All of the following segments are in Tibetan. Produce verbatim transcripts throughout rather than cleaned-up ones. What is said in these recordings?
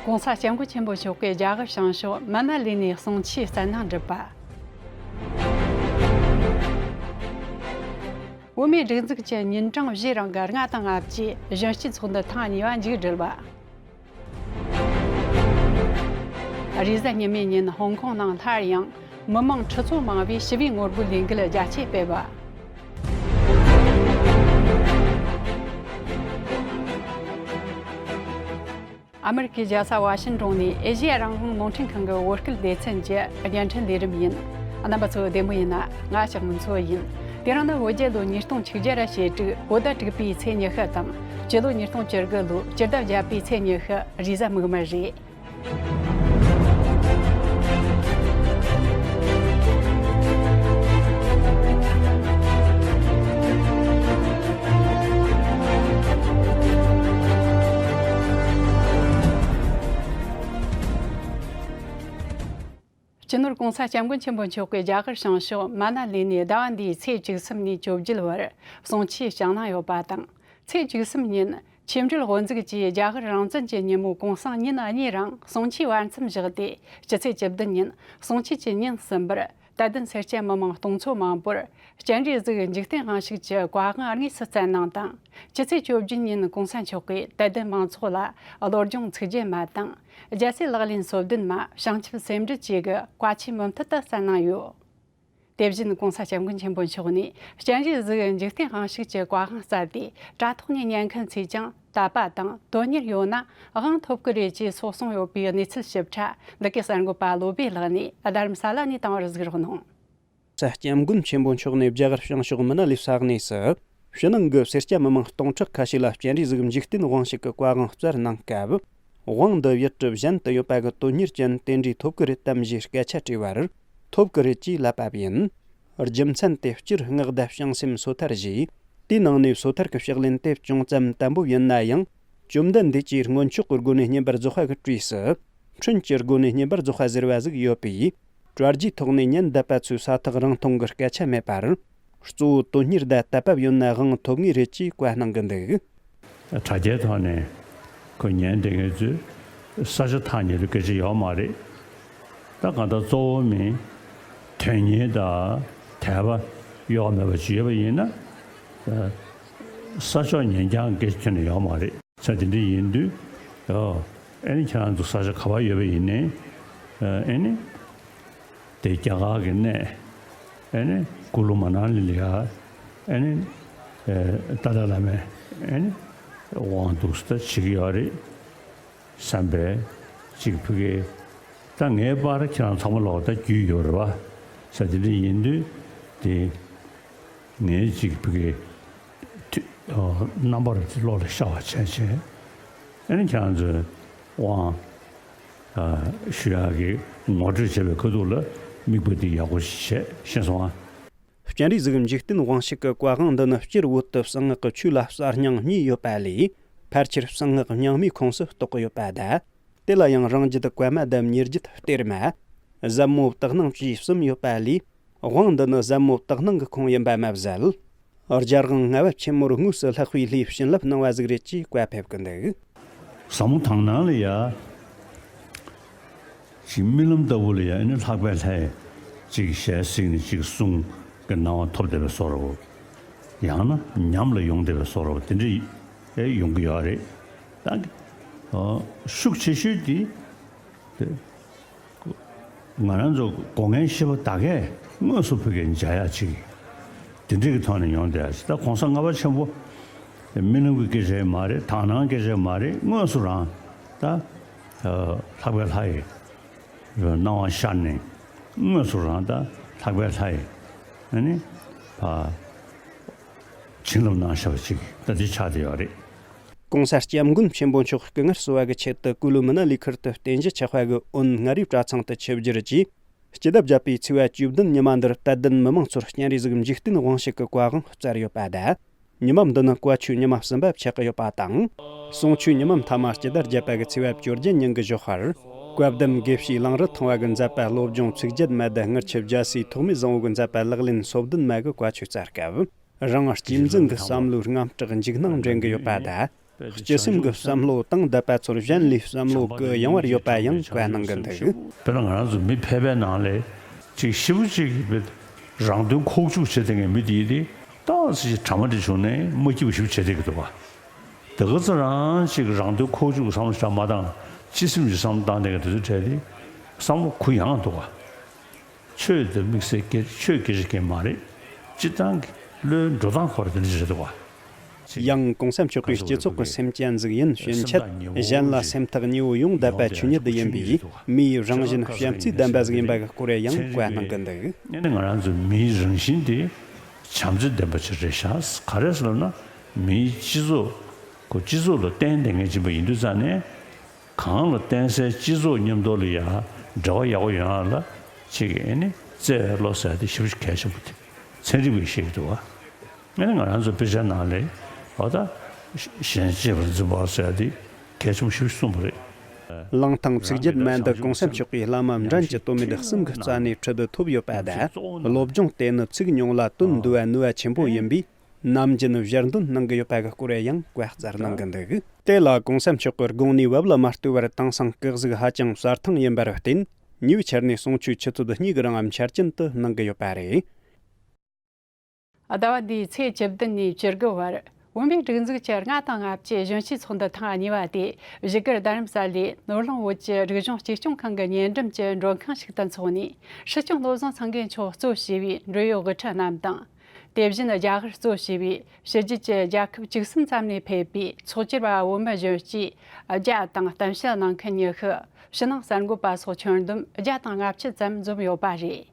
༸གོང་ས་༸སྐྱབས་མགོན་ཆེན་པོ་མཆོག་གིས་རྒྱ་གར་བྱང་ཕྱོགས་མ་ན་ལི་ནས་གསུང་ཆོས་སྩལ་གནང་གྲུབ་པ། བོད་མིའི་སྒྲིག་འཛུགས་ཀྱི་ཉིན་གྲངས་བཞིའི་རིང་གི་ལྔ་དང་ལྔ་བཅུའི་གཞོན་སྐྱེས་ཚོགས་འདུ་ཐེངས་གཉིས་པ་མཇུག་བསྒྲིལ་བ། རེས་གཟའ་ཉི་མའི་ཉིན་ཧོང་ཀོང་ནང་སླར་ཡང་མི་མང་ཁྲི་ཚོ་མང་བས་ཞི་བའི་ངོ་རྒོལ་ལས་འགུལ་རྒྱ་སྐྱེད་སྤེལ་བ། ཨ་མེ་རི་ཁའི་རྒྱལ་ས་ཝ་ཤིང་ཏོན་ནས་ཨེ་ཤེ་ཡ་རང་དབང་རླུང་འཕྲིན་ཁང་གི་བོད་སྐད་སྡེ་ཚན་གྱི་བརྙན་འཕྲིན་ལས་རིམ་ཡིན། རྣམ་པ་ཚོ་བདེ་མོ་ཡིན་ན། ང་ལྕགས་མོ་མཚོ་ཡིན། དེ་རིང་ནི་བོད་རྒྱལ་ལོ་ཉིས་སྟོང་བཅུ་བརྒྱ་ར་ཞེ་དྲུག་བོད་ཟླ་དྲུག་པའི་ཚེས་ཉི་ཤུ་དང་། སྤྱི་ལོ་ཉིས་སྟོང་བཅུ་དགུ་ལོའི་སྤྱི་ཟླ་བརྒྱད་པའི་ཚེས་ཉི་ཤུ་རེས་གཟའ་མིག་དམར་རེད། སྤྱི་ནོར་༸གོང་ས་༸སྐྱབས་མགོན་ཆེན་པོ་མཆོག་གིས་རྒྱ་གར་བྱང་ཕྱོགས་མ་ན་ལི་ནས་ཟླ་བ་འདིའི་ཚེས་བཅུ་གསུམ་ནས་བཅོ་བརྒྱད་བར་གསུང་ཆོས་བསྐྱངས་གནང་ཡོད་པ་དང་། ཚེས་བཅུ་གསུམ་ཉིན་ཆོས་འབྲེལ་དབུ་འཛུགས་ཀྱིས་རྒྱ་གར་རང་བཙན་གྱི་ཉིན་མོ་གུང་སེང་ཉིན་གཉིས་རིང་གསུང་ཆོས་བར་མཚམས་བཞག་སྟེ། སྤྱི་ཚེས་བཅུ་བདུན་ཉིན་གསུང་ཆོས་ཀྱི་ཉིན་གསུམ་པར་དད་ལྡན་སེར་སྐྱ་མི་མང་སྟོང་ཚོ་མང་པོར་སྤྱན་རས་གཟིགས་འཇིག་རྟེན་དབང་ཕྱུག་གི་བཀའ་དབང་དངོས་སུ་སྩལ་གནང་དང་། སྤྱི་ཚེས་བཅུ་བཞི་ཉིན་གོང་ས་མཆོག་གིས་དད་ལྡན་མང་ཚོགས་ལ་བློ་སྦྱོང་ཚིག་བརྗོད་མ་དང་། རྒྱལ་སྲས་ལག་ལེན་སོ་བདུན་མ་བྱང་ཆུབ་སེམས་འགྲེལ་བཅས་ཀྱི་བཀའ་ཆོས་མུ་མཐུད་དུ་སྩལ་གནང་ཡོད། དེ་བཞིན་༸གོང་ས་༸སྐྱབས་མགོན་ཆེན་པོ་མཆོག་ནས་སྤྱན་རས་གཟིགས་འཇིག་རྟེན་དབང་ཕྱུག་གི་བཀའ་དབང་སྩལ་ཏེ། དྲ་ཐོག་ནས་ཉན་མཁན་ཚོས་ཀྱང་དད་པ་དང་དོན་གཉེར་ཡོད་ན་དབང་ཐོབ་ཀྱི་རེད་ཅེས་སོགས་གསུངས་ཡོད་པའི་གནས་ཚུལ་ཞིབ་ཕྲ་འདི་གའི་གསར་འགོད་པ་བློ་བྷེ་ལགས་ནས་རྡ་རམ་ས་ལ་ནས་བཏང་བར་གཟིགས་རོགས་གནང་། ས་༸སྐྱབས་མགོན་ཆེན་པོ་མཆོག་ནས་རྒྱ་གར་བྱང་ཕྱོགས་མ་ན་ལི་ས་གནས་སུ་ཕྱི་ནང་གི་སེར་སྐྱ་མི་མང་སྟོང་ཕྲག་ཁ་ཤས་ལ་སྤྱན་རས་གཟིགས་འཇིག་རྟེན་དབང་ཕྱུག་གི་བཀའ་དབང་སྩལ་གནང་སྐབས། དབང་འདི་ཡུལ་གྲུ་གཞན་དུ་ཡོད་པ་གི་དོན་གཉེར་ཅན་དེ་འདྲའི་ཐོབ་ཀྱི་རེད་དམ་ཞེས་སྐད་ཆ་དྲིས་པར། ཐོབ་ཀྱི་རེད་ཅེས་ལབ་པ་ཡིན། རྒྱུ་མཚན་དེ་སྤྱིར་སྔགས་བཟླས་བྱང་སེམས་སོ་ཐར་ཞེས། དེའི་ནང་ནས་སོ་ཐར་གྱི་ཕྱག་ལེན་དེ་ཅུང་ཙམ་དམ་པོ་ཡིན་ན་ཡང་། བཅོམ་ལྡན་འདས་ཀྱིས་སྔོན་ཆོག་གི་སྒོ་ནས་བསྙེན་པར་རྫོགས་པ་གི་གྲས་སུ། འཕྲིན་གྱི་སྒོ་ནས་བསྙེན་པར་རྫོགས་པ་ཟེར་བ་ཟིག་ཡོད་པས། བཀྲ་རྒྱའི་ཐོག་ནས་ཉན་བསྡད་པ་ཚོའི་ས་ཐག་རིང་ཐུང་གི་སྐད་ཆ་མེད་པར། གཙོ་བོ་དོན་གཉེར་དང་དད་པ་ཡོད་ན་དབང་ཐོབ་ངེས་རེད་ཅེས་བཀའ་གནང་གི་འདུག་དྲ་རྒྱའི་ཐོག་ནས་ཁོ་ཉན་བསྡད་མཁན་ཚོས་ས་ཆ་ཐག་ཉེ་རུ་སྐད་ཆ་ཡོད་མ་རེད། ད་གང་ལྟར་གཙོ་བོ་མིན་དོན་གཉེར་དང་དད་པ་ཡོད་མེད་པ་ཅིག་ཡོད་པ་ཡིན་ན། ས་ཕྱོགས་ཉན་རྐྱང་སྐད་ཆ་ཐོན་ནས་ཡོད་མ་རེད། ས་དེ་འདྲ་ཡིན་དུས། ཨོ། ཨེ་ནི་ཁྱེད་རང་ཚོ་ས་ཆ་ག་པར་ཡོད་པ་ཡིན་ནའི། ཨེ་ནི། དེ་རྒྱ་གར་གྱི་གནས། ཨེ་ནི་ཀུ་ལུ་མ་ན་ལི་ལ་ཡ། ཨེ་ནི། ཏཱ་ལའི་བླ་མས་ཨེ་ནི་དབང་འདུག་སེ་ད་བྱེད་ཀྱི་ཡོད་རེད་བསམ་པའི་ཅིག་ཕ་གི། ད་ངའི་པར་ཁྱེད་རང་ཚང་མ་ལོག་ད་རྒྱུས་ཡོད་རེད་བ། ས་དེ་འདྲ་ཡིན་དུས་དེ་ངའི་ཅིག་ཕ་གི་དུས་རྣམ་པར་བློ་ལ་ཤར་བ་བྱས་བྱས། ཨེ་ནི་ཁྱེད་རང་ཚོས་དབང་ཞུ་ཡག་གི་ངོ་སྤྲོད་བྱས་པའི་ཁ་ཐུག་ལ་དམིགས་པ་འདི་ཡག་པོ་ཞིག་བྱས་ཤེས་སོང་ཨ། སྤྱན་རས་གཟིགས་འཇིག་རྟེན་དབང་ཕྱུག་གི་བཀའ་དབང་འདི་ནི་སྤྱིར་བོད་དུ་གསང་སྔགས་ཀྱི་ཆོས་ལ་གསར་རྙིང་གཉིས་ཡོད་པ་ལས། ཕལ་ཆེར་གསང་སྔགས་རྙིང་མའི་ཁོངས་སུ་གཏོགས་ཀྱི་ཡོད་པ་དང་། དེ་ལ་ཡང་རང་རྒྱུད་བཀའ་མ་དང་ཉེ་རྒྱུད་གཏེར་མ། ཟབ་མོ་དག་སྣང་བཅས་གསུམ་ཡོད་པ་ལས། དབང་འདི་ནི་ཟབ་མོ་དག་སྣང་གི་ཁོངས་ཡིན་པ་མ་ཟད། རྒྱལ་དབང་ལྔ་པ་ཆེན་མོར་དངོས་སུ་ལྷག་པའི་ལྷའི་བྱིན་རླབས་གནང་བ་ཟིག་རེད་ཅེས་བཀའ་ཕེབས་ཀྱི་འདུག་ཟབ་མོ་དག་སྣང་ལ་ཡ། ཅིག་རྨི་ལམ་ལྟ་བུ་ལ་ཡ་ཨེ་ནི་ལྷག་པའི་ལྷའི་ཅིག་ཞལ་གཟིགས་ནས་ཅིག་གསུང་གི་སྣང་བ་ཐོབ་བསྡད་པའི་བཟོ་འདྲ་བོ། ཡང་ན་ཉམས་ལ་ཡོང་བསྡད་པའི་བཟོ་འདྲ་བོ་དེ་འདྲ་ཨེ་ཡོང་གི་ཡོད་རེད། ད་ཤུགས་ཆེ་ཤོས་དེ། དེ། ང་རང་ཚོ་སྒོ་ལྔའི་བཤད་པ་ད་གས་དངོས་སུ་ཕ་གིར་མཇལ་ཡག་ཅིག་དེ་འདྲ་གི་ཐོག་ནས་ཡོང་བསྡད་ཡག་ཅིག་ད་གོང་ས་ལྔ་པ་ཆེན་པོ་རྨི་ལམ་གྱི་སྐད་ཆ་མ་རེད། དག་སྣང་སྐད་ཆ་མ་རེད། དངོས་སུ་རང་ད་ལྷག་པའི་ལྷ་ཡི་སྣང་བ་ཤར་ནས་དངོས་སུ་རང་ད་ལྷག་པའི་ལྷ་ཡི་ཨ་ནི་བྱིན་རླབས་གནང་བཞག་པ་ཅིག་ད་དེ་ཆགས་བསྡད་ཡོད་རེད། ༸གོང་ས་༸སྐྱབས་མགོན་ཆེན་པོ་མཆོག་སྐུ་ངལ་གསོ་བ་གི་ཆེད་དུ་ཀུ་ལུ་མ་ན་ལི་ཁུལ་དུ་རྟེན་གཞི་ཆགས་པ་གི་ཨོན་མངའ་རིས་གྲྭ་ཚང་དུ་ཆིབས་བསྒྱུར་གྱིས། སྤྱི་ཟླ་བརྒྱད་པའི་ཚེས་པ་བཅུ་བདུན་ཉི་མ་འདིར་དད་ལྡན་མི་མང་ཚོར་སྤྱན་རས་གཟིགས་འཇིག་རྟེན་དབང་ཕྱུག་གི་བཀའ་དབང་སྩལ་ཡོད་པ་དང་། ཉི་མ་འདི་ནི་བཀའ་ཆོས་ཉི་མ་གསུམ་པ་ཆགས་ཀྱི་ཡོད་པ་དང་། གསུང་ཆོས་ཉི་མ་མཐའ་མ་སྤྱི་ཟླ་བརྒྱད་པ་གི་ཚེས་པ་བཅོ་བརྒྱད་ཉིན་གྱི་ཞོགས་པར། བཀའ་གདམས་དགེ་བཤེས་གླང་རི་ཐང་བ་གི་མཛད་པ་སློབ་སྦྱོང་ཚིགས་བརྒྱད་མ་དང་དངུལ་ཆུ་རྒྱལ་སྲས་ཐོགས་མེད་བཟང་བོ་གི་མཛད་པ་ལག་ལེན་སོ་བདུན་མ་གི་བཀའ་ཆོས་སྩལ་སྐབས། རང་གཅེས་འཛིན་གྱི་བསམ་བློའི་རྔམ་སྐྲག་འཇིགས་སྣང་འདྲེན་གྱི་ཡོད་པ་དང་། སྤྱི་སེམས་ཀྱི་བསམ་བློ་དང་འདས་པ་ཚོར་གཞན་ལས་བསམ་བློ་གི་ཡང་བར་ཡོད་པ་ཡང་བཀའ་གནང་གི་འདུག་དཔེར་ན་ང་རང་ཚོ་མི་ཕལ་པའི་ནང་ལས་ཅིག་ཞེ་པོ་ཅིག་གིས་རང་དོན་ཁོག་བཅུག་བྱེད་བསྡད་མཁན་མི་དེ་ཡིན་ཏེ། ཏོག་ཙམ་ཅིག་དྲ་མ་འདྲ་བྱུང་ནས་མ་སྐྱིད་པ་ཞིག་བྱེད་བསྡད་ཀྱི་འདུག་བ། དེ་ག་ཚོད་རང་ཅིག་རང་དོན་ཁོག་བཅུག་བསམ་བློ་ཞིག་མ་བཏང་། སྤྱི་སེམས་ཀྱི་བསམ་བློ་བཏང་བསྡད་མཁན་དེ་ཚོའི་གྲས་དེ་བསམ་བློ་གུ་ཡངས་འདུག་བ། ཆོས་དང་དམིགས་བསལ་སྐད་ཆོས་སྐད་ཆ་སྐད་མ་རེད། སྤྱི་བཏང་གི་བློའི་འགྲོ་སྟངས་སྐོར་དེ་འདྲ་ཞིག་རེད་འདུག་བ། ཡང་གོང་ས་མཆོག་གིས་སྤྱི་ཚོགས་ཀྱི་སེམས་ཅན་ཟིག་ཡིན་ཞེན་ཆེད་གཞན་ལ་སེམས་ཐག་ཉེ་བོ་ཡོང་བསྡད་པ་ཆོས་ཉིད་ཡིན་པས། མིའི་རང་བཞིན་བྱམས་བརྩེ་ལྡན་པ་ཟིག་ཡིན་པ་གི་སྐོར་ཡང་བཀའ་གནང་གི་འདུག་ཨ་ནི་ང་རང་ཚོ་མིའི་རང་བཞིན་དེ་བྱམས་བརྩེ་ལྡན་པ་ཅིག་རེད་ཤག་ག་རེ་ཟེར་ལབ་ན། མིའི་སྤྱི་ཚོགས་ཁོ་སྤྱི་ཚོགས་ལ་བརྟེན་བསྡད་མཁན་ཅིག་ཡིན་པ་ཡིན་དུས་ཙང་ནས། གང་ལ་བརྟེན་སའི་སྤྱི་ཚོགས་མཉམ་དུ་ལ་ཡ་འབྲེལ་བ་ཡག་པོ་ཡོང་ཡ་ལ་ཅིག་ཨེ་ནི་བརྩེ་བའི་བློ་ཟེར་དེ་ཞེ་པོ་ཅིག་གལ་ཆེན་པོ་དེ་ཚན་རིག་པས་བཤད་ཀྱི་འདུག་བ། ཨེ་ནི་ང་རང་ཚོ་དཔེ་ཆ་ནང་ལ་འོ་ད་གཞན་གཅེས་པར་འཛིན་པ་ཟེར་དེ་གལ་ཆེན་པོ་ཞེ་པོ་ཅིག་གསུངས་པ་རེད། གླེང་སྟངས་ཚིག་བརྗོད་མན་དུ་གོང་ས་མཆོག་གིས་བླ་མ་འགྲན་གྱི་སྟོད་སྨད་གསུམ་གྱི་རྩ་ནས་ཁྲིད་དུ་ཐོབ་ཡོད་པ་དང་། སློབ་སྦྱོང་དེ་ནི་ཚིག་ཉུང་ལ་དོན་འདུ་བ་ནུས་པ་ཆེན་པོ་ཡིན་པས། ནམ་རྒྱུན་ཞལ་འདོན་གནང་གི་ཡོད་པ་གི་སྐོར་ཡང་བཀའ་སྩལ་གནང་གི་འདུག་དེ་ལ་གོང་ས་མཆོག་གི་དགོངས་ནས་བབ་ལ་མ་ལྟོས་པར་དེང་སང་སྐུ་གཟུགས་ཧ་ཅང་གསལ་ཐང་ཡིན་པར་བརྟེན། ཉེ་བའི་ཆར་ནས་གསུང་ཆོས་ཆུ་ཚོད་གཉིས་ཀྱི་རིང་འཆར་ཅན་དུ་གནང་གི་ཡོད་པ་རེད། ཟླ་བ་འདིའི་ཚེས་བཅུ་བདུན་ནས་བཅུ་དགུ་བར་བོད་མིའི་སྒྲིག་འཛུགས་ཀྱི་ལྔ་དང་ལྔ་བཅུའི་གཞོན་སྐྱེས་ཚོགས་འདུ་ཐེངས་གཉིས་པ་དེ་བཞུགས་སྒར་རྡ་རམ་ས་ལའི་ནོར་གླིང་བོད་ཀྱི་རིག་གཞུང་གཅེས་སྐྱོང་ཁང་གི་ཉེ་འགྲམ་གྱི་མགྲོན་ཁང་ཞིག་ཏུ་འཚོགས་ནས། སྲིད་སྐྱོང་བློ་བཟང་སེང་གེ་མཆོག་གཙོ་བྱས་པའི་འབྲེལ་ཡོད་དབུ་ཁྲིད་རྣམས་དང་། དེ་བཞིན་རྒྱ་གར་གཙོ་བྱས་པའི་ཕྱི་རྒྱལ་གྱི་རྒྱལ་ཁབ་བཅུ་གསུམ་ཙམ་ནས་ཕེབས་པའི་ཚོགས་བཅར་བ་བོད་མི་གཞོན་སྐྱེས་བརྒྱ་དང་གཏམ་བཤད་གནང་མཁན་ཉི་ཤུ། ཕྱི་ནང་གསར་འགོད་པ་སོགས་ཁྱོན་བསྡོམས་བརྒྱ་དང་ལྔ་བཅུ་ཙམ་འཛོམས་ཡོད་པ་རེད།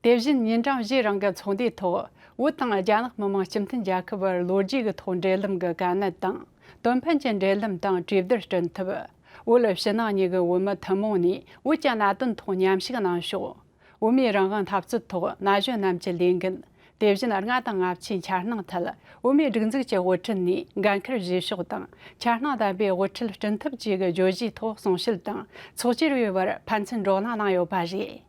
དེ་བཞིན་ཉིན་གྲངས་བཞིའི་རིང་གི་ཚོགས་འདུའི་ཐོག་བོད་དང་རྒྱ་ནག་མི་དམངས་སྤྱི་མཐུན་རྒྱལ་ཁབ་བར་ལོ་རྒྱུས་ཀྱི་ཐོག་འབྲེལ་ལམ་གྱི་དཀའ་གནད་དང་། དོན་ཕན་གྱི་འབྲེལ་ལམ་དང་གྲོས་བསྡུར་བསྐྲུན་ཐབས། བོད་ཕྱི་ནང་གཉིས་ཀྱི་བོད་མི་ཐུན་མོང་ནས་བོད་ཀྱི་གནད་དོན་ཐོག་མཉམ་ཞུགས་གནང་ཕྱོགས། བོད་མིའི་རང་དབང་འཐབ་རྩོད་ཐོག་ན་གཞོན་རྣམས་ཀྱི་ལས་འགན། དེ་བཞིན་ལྔ་དང་ལྔ་བཅུའི་འཆར་སྣང་ཐད། བོད་མིའི་སྒྲིག་འཛུགས་ཀྱི་དབུ་ཁྲིད་ནས་འགན་འཁུར་བཞེས་ཕྱོགས་དང་། འཆར་སྣང་ལྡན་པའི་དབུ་ཁྲིད་བསྐྲུན་ཐབས་བཅས་ཀྱི་བརྗོད་གཞིའི་ཐོག་གསུང་བཤད་དང་། ཚོགས་བཅར་བའི་བར་ཕན་ཚུན་བགྲོ་གླེང་གནང་ཡོད་པ་རེད།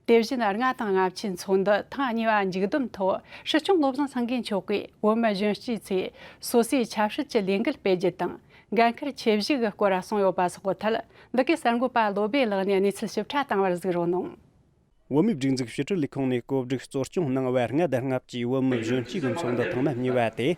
དེ་བཞིན་ལྔ་དང་ལྔ་བཅུའི་ཚོགས་འདུ་ཐེངས་གཉིས་པ་མཇུག་བསྡོམས་ཐོག་སྲིད་སྐྱོང་བློ་བཟང་སེང་གེ་མཆོག་གིས་བོད་མི་གཞོན་སྐྱེས་ཚོས་སོ་སོའི་ཆབ་སྲིད་ཀྱི་ལས་འགུལ་སྤེལ་རྒྱུ་དང་། འགན་འཁུར་ཆེ་བཞེས་ཀྱི་སྐོར་གསུངས་ཡོད་པ་སོགས་ཐད། འདི་གའི་གསར་འགོད་པ་བློ་བྷེ་ལགས་ནས་གནས་ཚུལ་ཞིབ་ཕྲ་བཏང་བར་གཟིགས་རོགས་གནང་། བོད་མིའི་སྒྲིག་འཛུགས་ཕྱི་དྲིལ་ལས་ཁུངས་ནས་གོ་སྒྲིག་གཙོ་སྐྱོང་གནང་བའི་ལྔ་དང་ལྔ་བཅུའི་བོད་མི་གཞོན་སྐྱེས་ཀྱི་ཚོགས་འདུ་ཐེངས་མ་གཉིས་པ་དེ།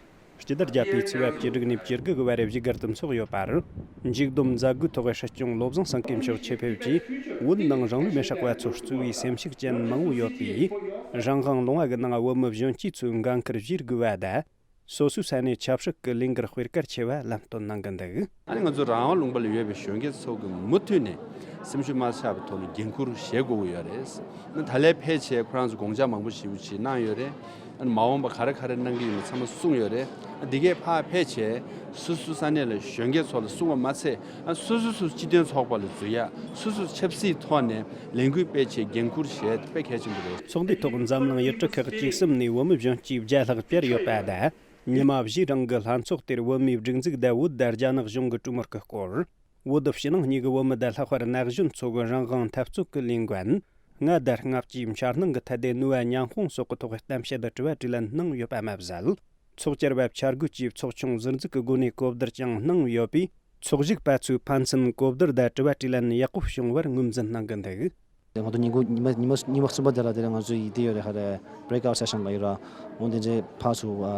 སྤྱི་ཟླ་བརྒྱད་པའི་ཚེས་པ་བཅུ་དྲུག་ནས་བཅུ་དགུ་གི་བར་བཞུགས་སྒར་དུ་འཚོགས་ཡོད་པར། མཇུག་བསྡོམས་མཛད་སྒོའི་ཐོག་སྲིད་སྐྱོང་བློ་བཟང་སེང་གེ་མཆོག་ཆེད་ཕེབས་ཀྱིས་བོད་ནང་རང་ལུས་མེར་བསྲེགས་པ་ཚོར་གཙོས་པའི་སེམས་ཤུགས་ཅན་མང་བོ་ཡོད་པས། རང་དབང་ལུང་བ་གི་ནང་བོད་མི་གཞོན་སྐྱེས་ཚོས་འགན་འཁུར་བཞེས་དགོས་པ་དང་། སོ་སོའི་ས་ནས་ཆབ་སྲིད་ཀྱི་ལས་འགུལ་སྤེལ་གལ་ཆེ་བ་ལམ་སྟོན་གནང་གི་འདུག་ཨ་ནི་ང་ཚོ་རང་དབང་ལུང་པ་ལ་ཡོད་པའི་གཞོན་སྐྱེས་ཚོ་གིས་མུ་མཐུད་ནས་སེམས་ཤུགས་མ་ཆག་པའི་ཐོག་ནས་འགན་འཁུར་བཞེས་དགོས་ཀྱི་ཡོད་རེད། ཨ་ནི་ད་ལན་ཕལ་ཆེར་ཁོ་རང་ཚོ་དགོངས་འཆར་མང་པོ་ཞེ་པོ་ཅིག་གནང་ཡོད་རེད། ཨ་ནི་མ་འོངས་པ་ག་རེ་ག་རེ་གནང་གི་ཡོད་མེད་ཚང་མ་གསུངས་ཡོད་རེད། ཨ་འདི་གས་ཕར་ཕལ་ཆེར་སོ་སོའི་ས་གནས་ལ་གཞོན་སྐྱེས་ཚོ་ལ་གསུངས་པ་མ་ཚད། ཨ་སོ་སོ་སོ་སོ་སྤྱི་མཐུན་ཚོགས་པ་ལ་འཛུལ་ཡ། སོ་སོ་ཆབ་སྲིད་ཐོག་ནས་ལས་འགུལ་སྤེལ་ཆེད་འགན་འཁུར་བཞེས་དཔེ་གལ་ཆེན་པོ་རེད། ཚོགས་འདུའི་ཐོག་འཛམ་གླིང་ཡུལ་གྲུ་ཁག་བཅུ་གསུམ་ནས་བོད་མི་གཞོན་སྐྱེས་བརྒྱ་ལྷག་བཅར་ཡོད་པ་དང་། ཉི་མ་བཞིའི་རིང་གི་ལྷན་ཚོགས་དེར་བོད་མིའི་སྒྲིག་འཛུགས་དང་བོད་དང་རྒྱ་ནག་གཞུང་གི་གྲོས་མོལ་གྱི་སྐོར། བོད་ཕྱི་ནང་གཉིས་ཀྱི་བོད་མི་དང་ལྷག་པར་ན་གཞོན་ཚོ་གི་རང་དབང་འཐབ་རྩོད་ཀྱི་ལས་འགན། ལྔ་དང་ལྔ་བཅུའི་འཆར་སྣང་གི་ཐད་དེ་ནུས་པ་མཉམ་སྤུངས་སོགས་ཀྱི་ཐོག་གཏམ་བཤད་དང་དྲི་བ་དྲིས་ལན་གནང་ཡོད་པ་མ་ཟད། ཚོགས་བཅར་བ་བཅར་དགོས་ཀྱི་ཚོགས་ཆུང་ཟུར་འཛུགས་ཀྱི་སྒོ་ནས་གོ་བསྡུར་ཀྱང་གནང་ཡོད་པས། ཚོགས་ཞུགས་པ་ཚོས་ཕན་ཚུན་གོ་བསྡུར་དང་དྲི་བ་དྲིས་ལན་ཡག་པོ་བྱུང་བར་ངོས་འཛིན་གནང་གི་འདུག་ང་ཚོ་ཉིན་གུང་ཉི་མ་ཉི་མ་ཉི་མ་གསུམ་པ་དེ་ལ་དེ་ལ་ང་ཚོ་ཡི་དེ་ཡོད་རེད། ཧ་རེ་breakout session ལ་ཡོད་ར། འོན་ཏེ་རྗེས་ཕར་ཚུར་ཨ་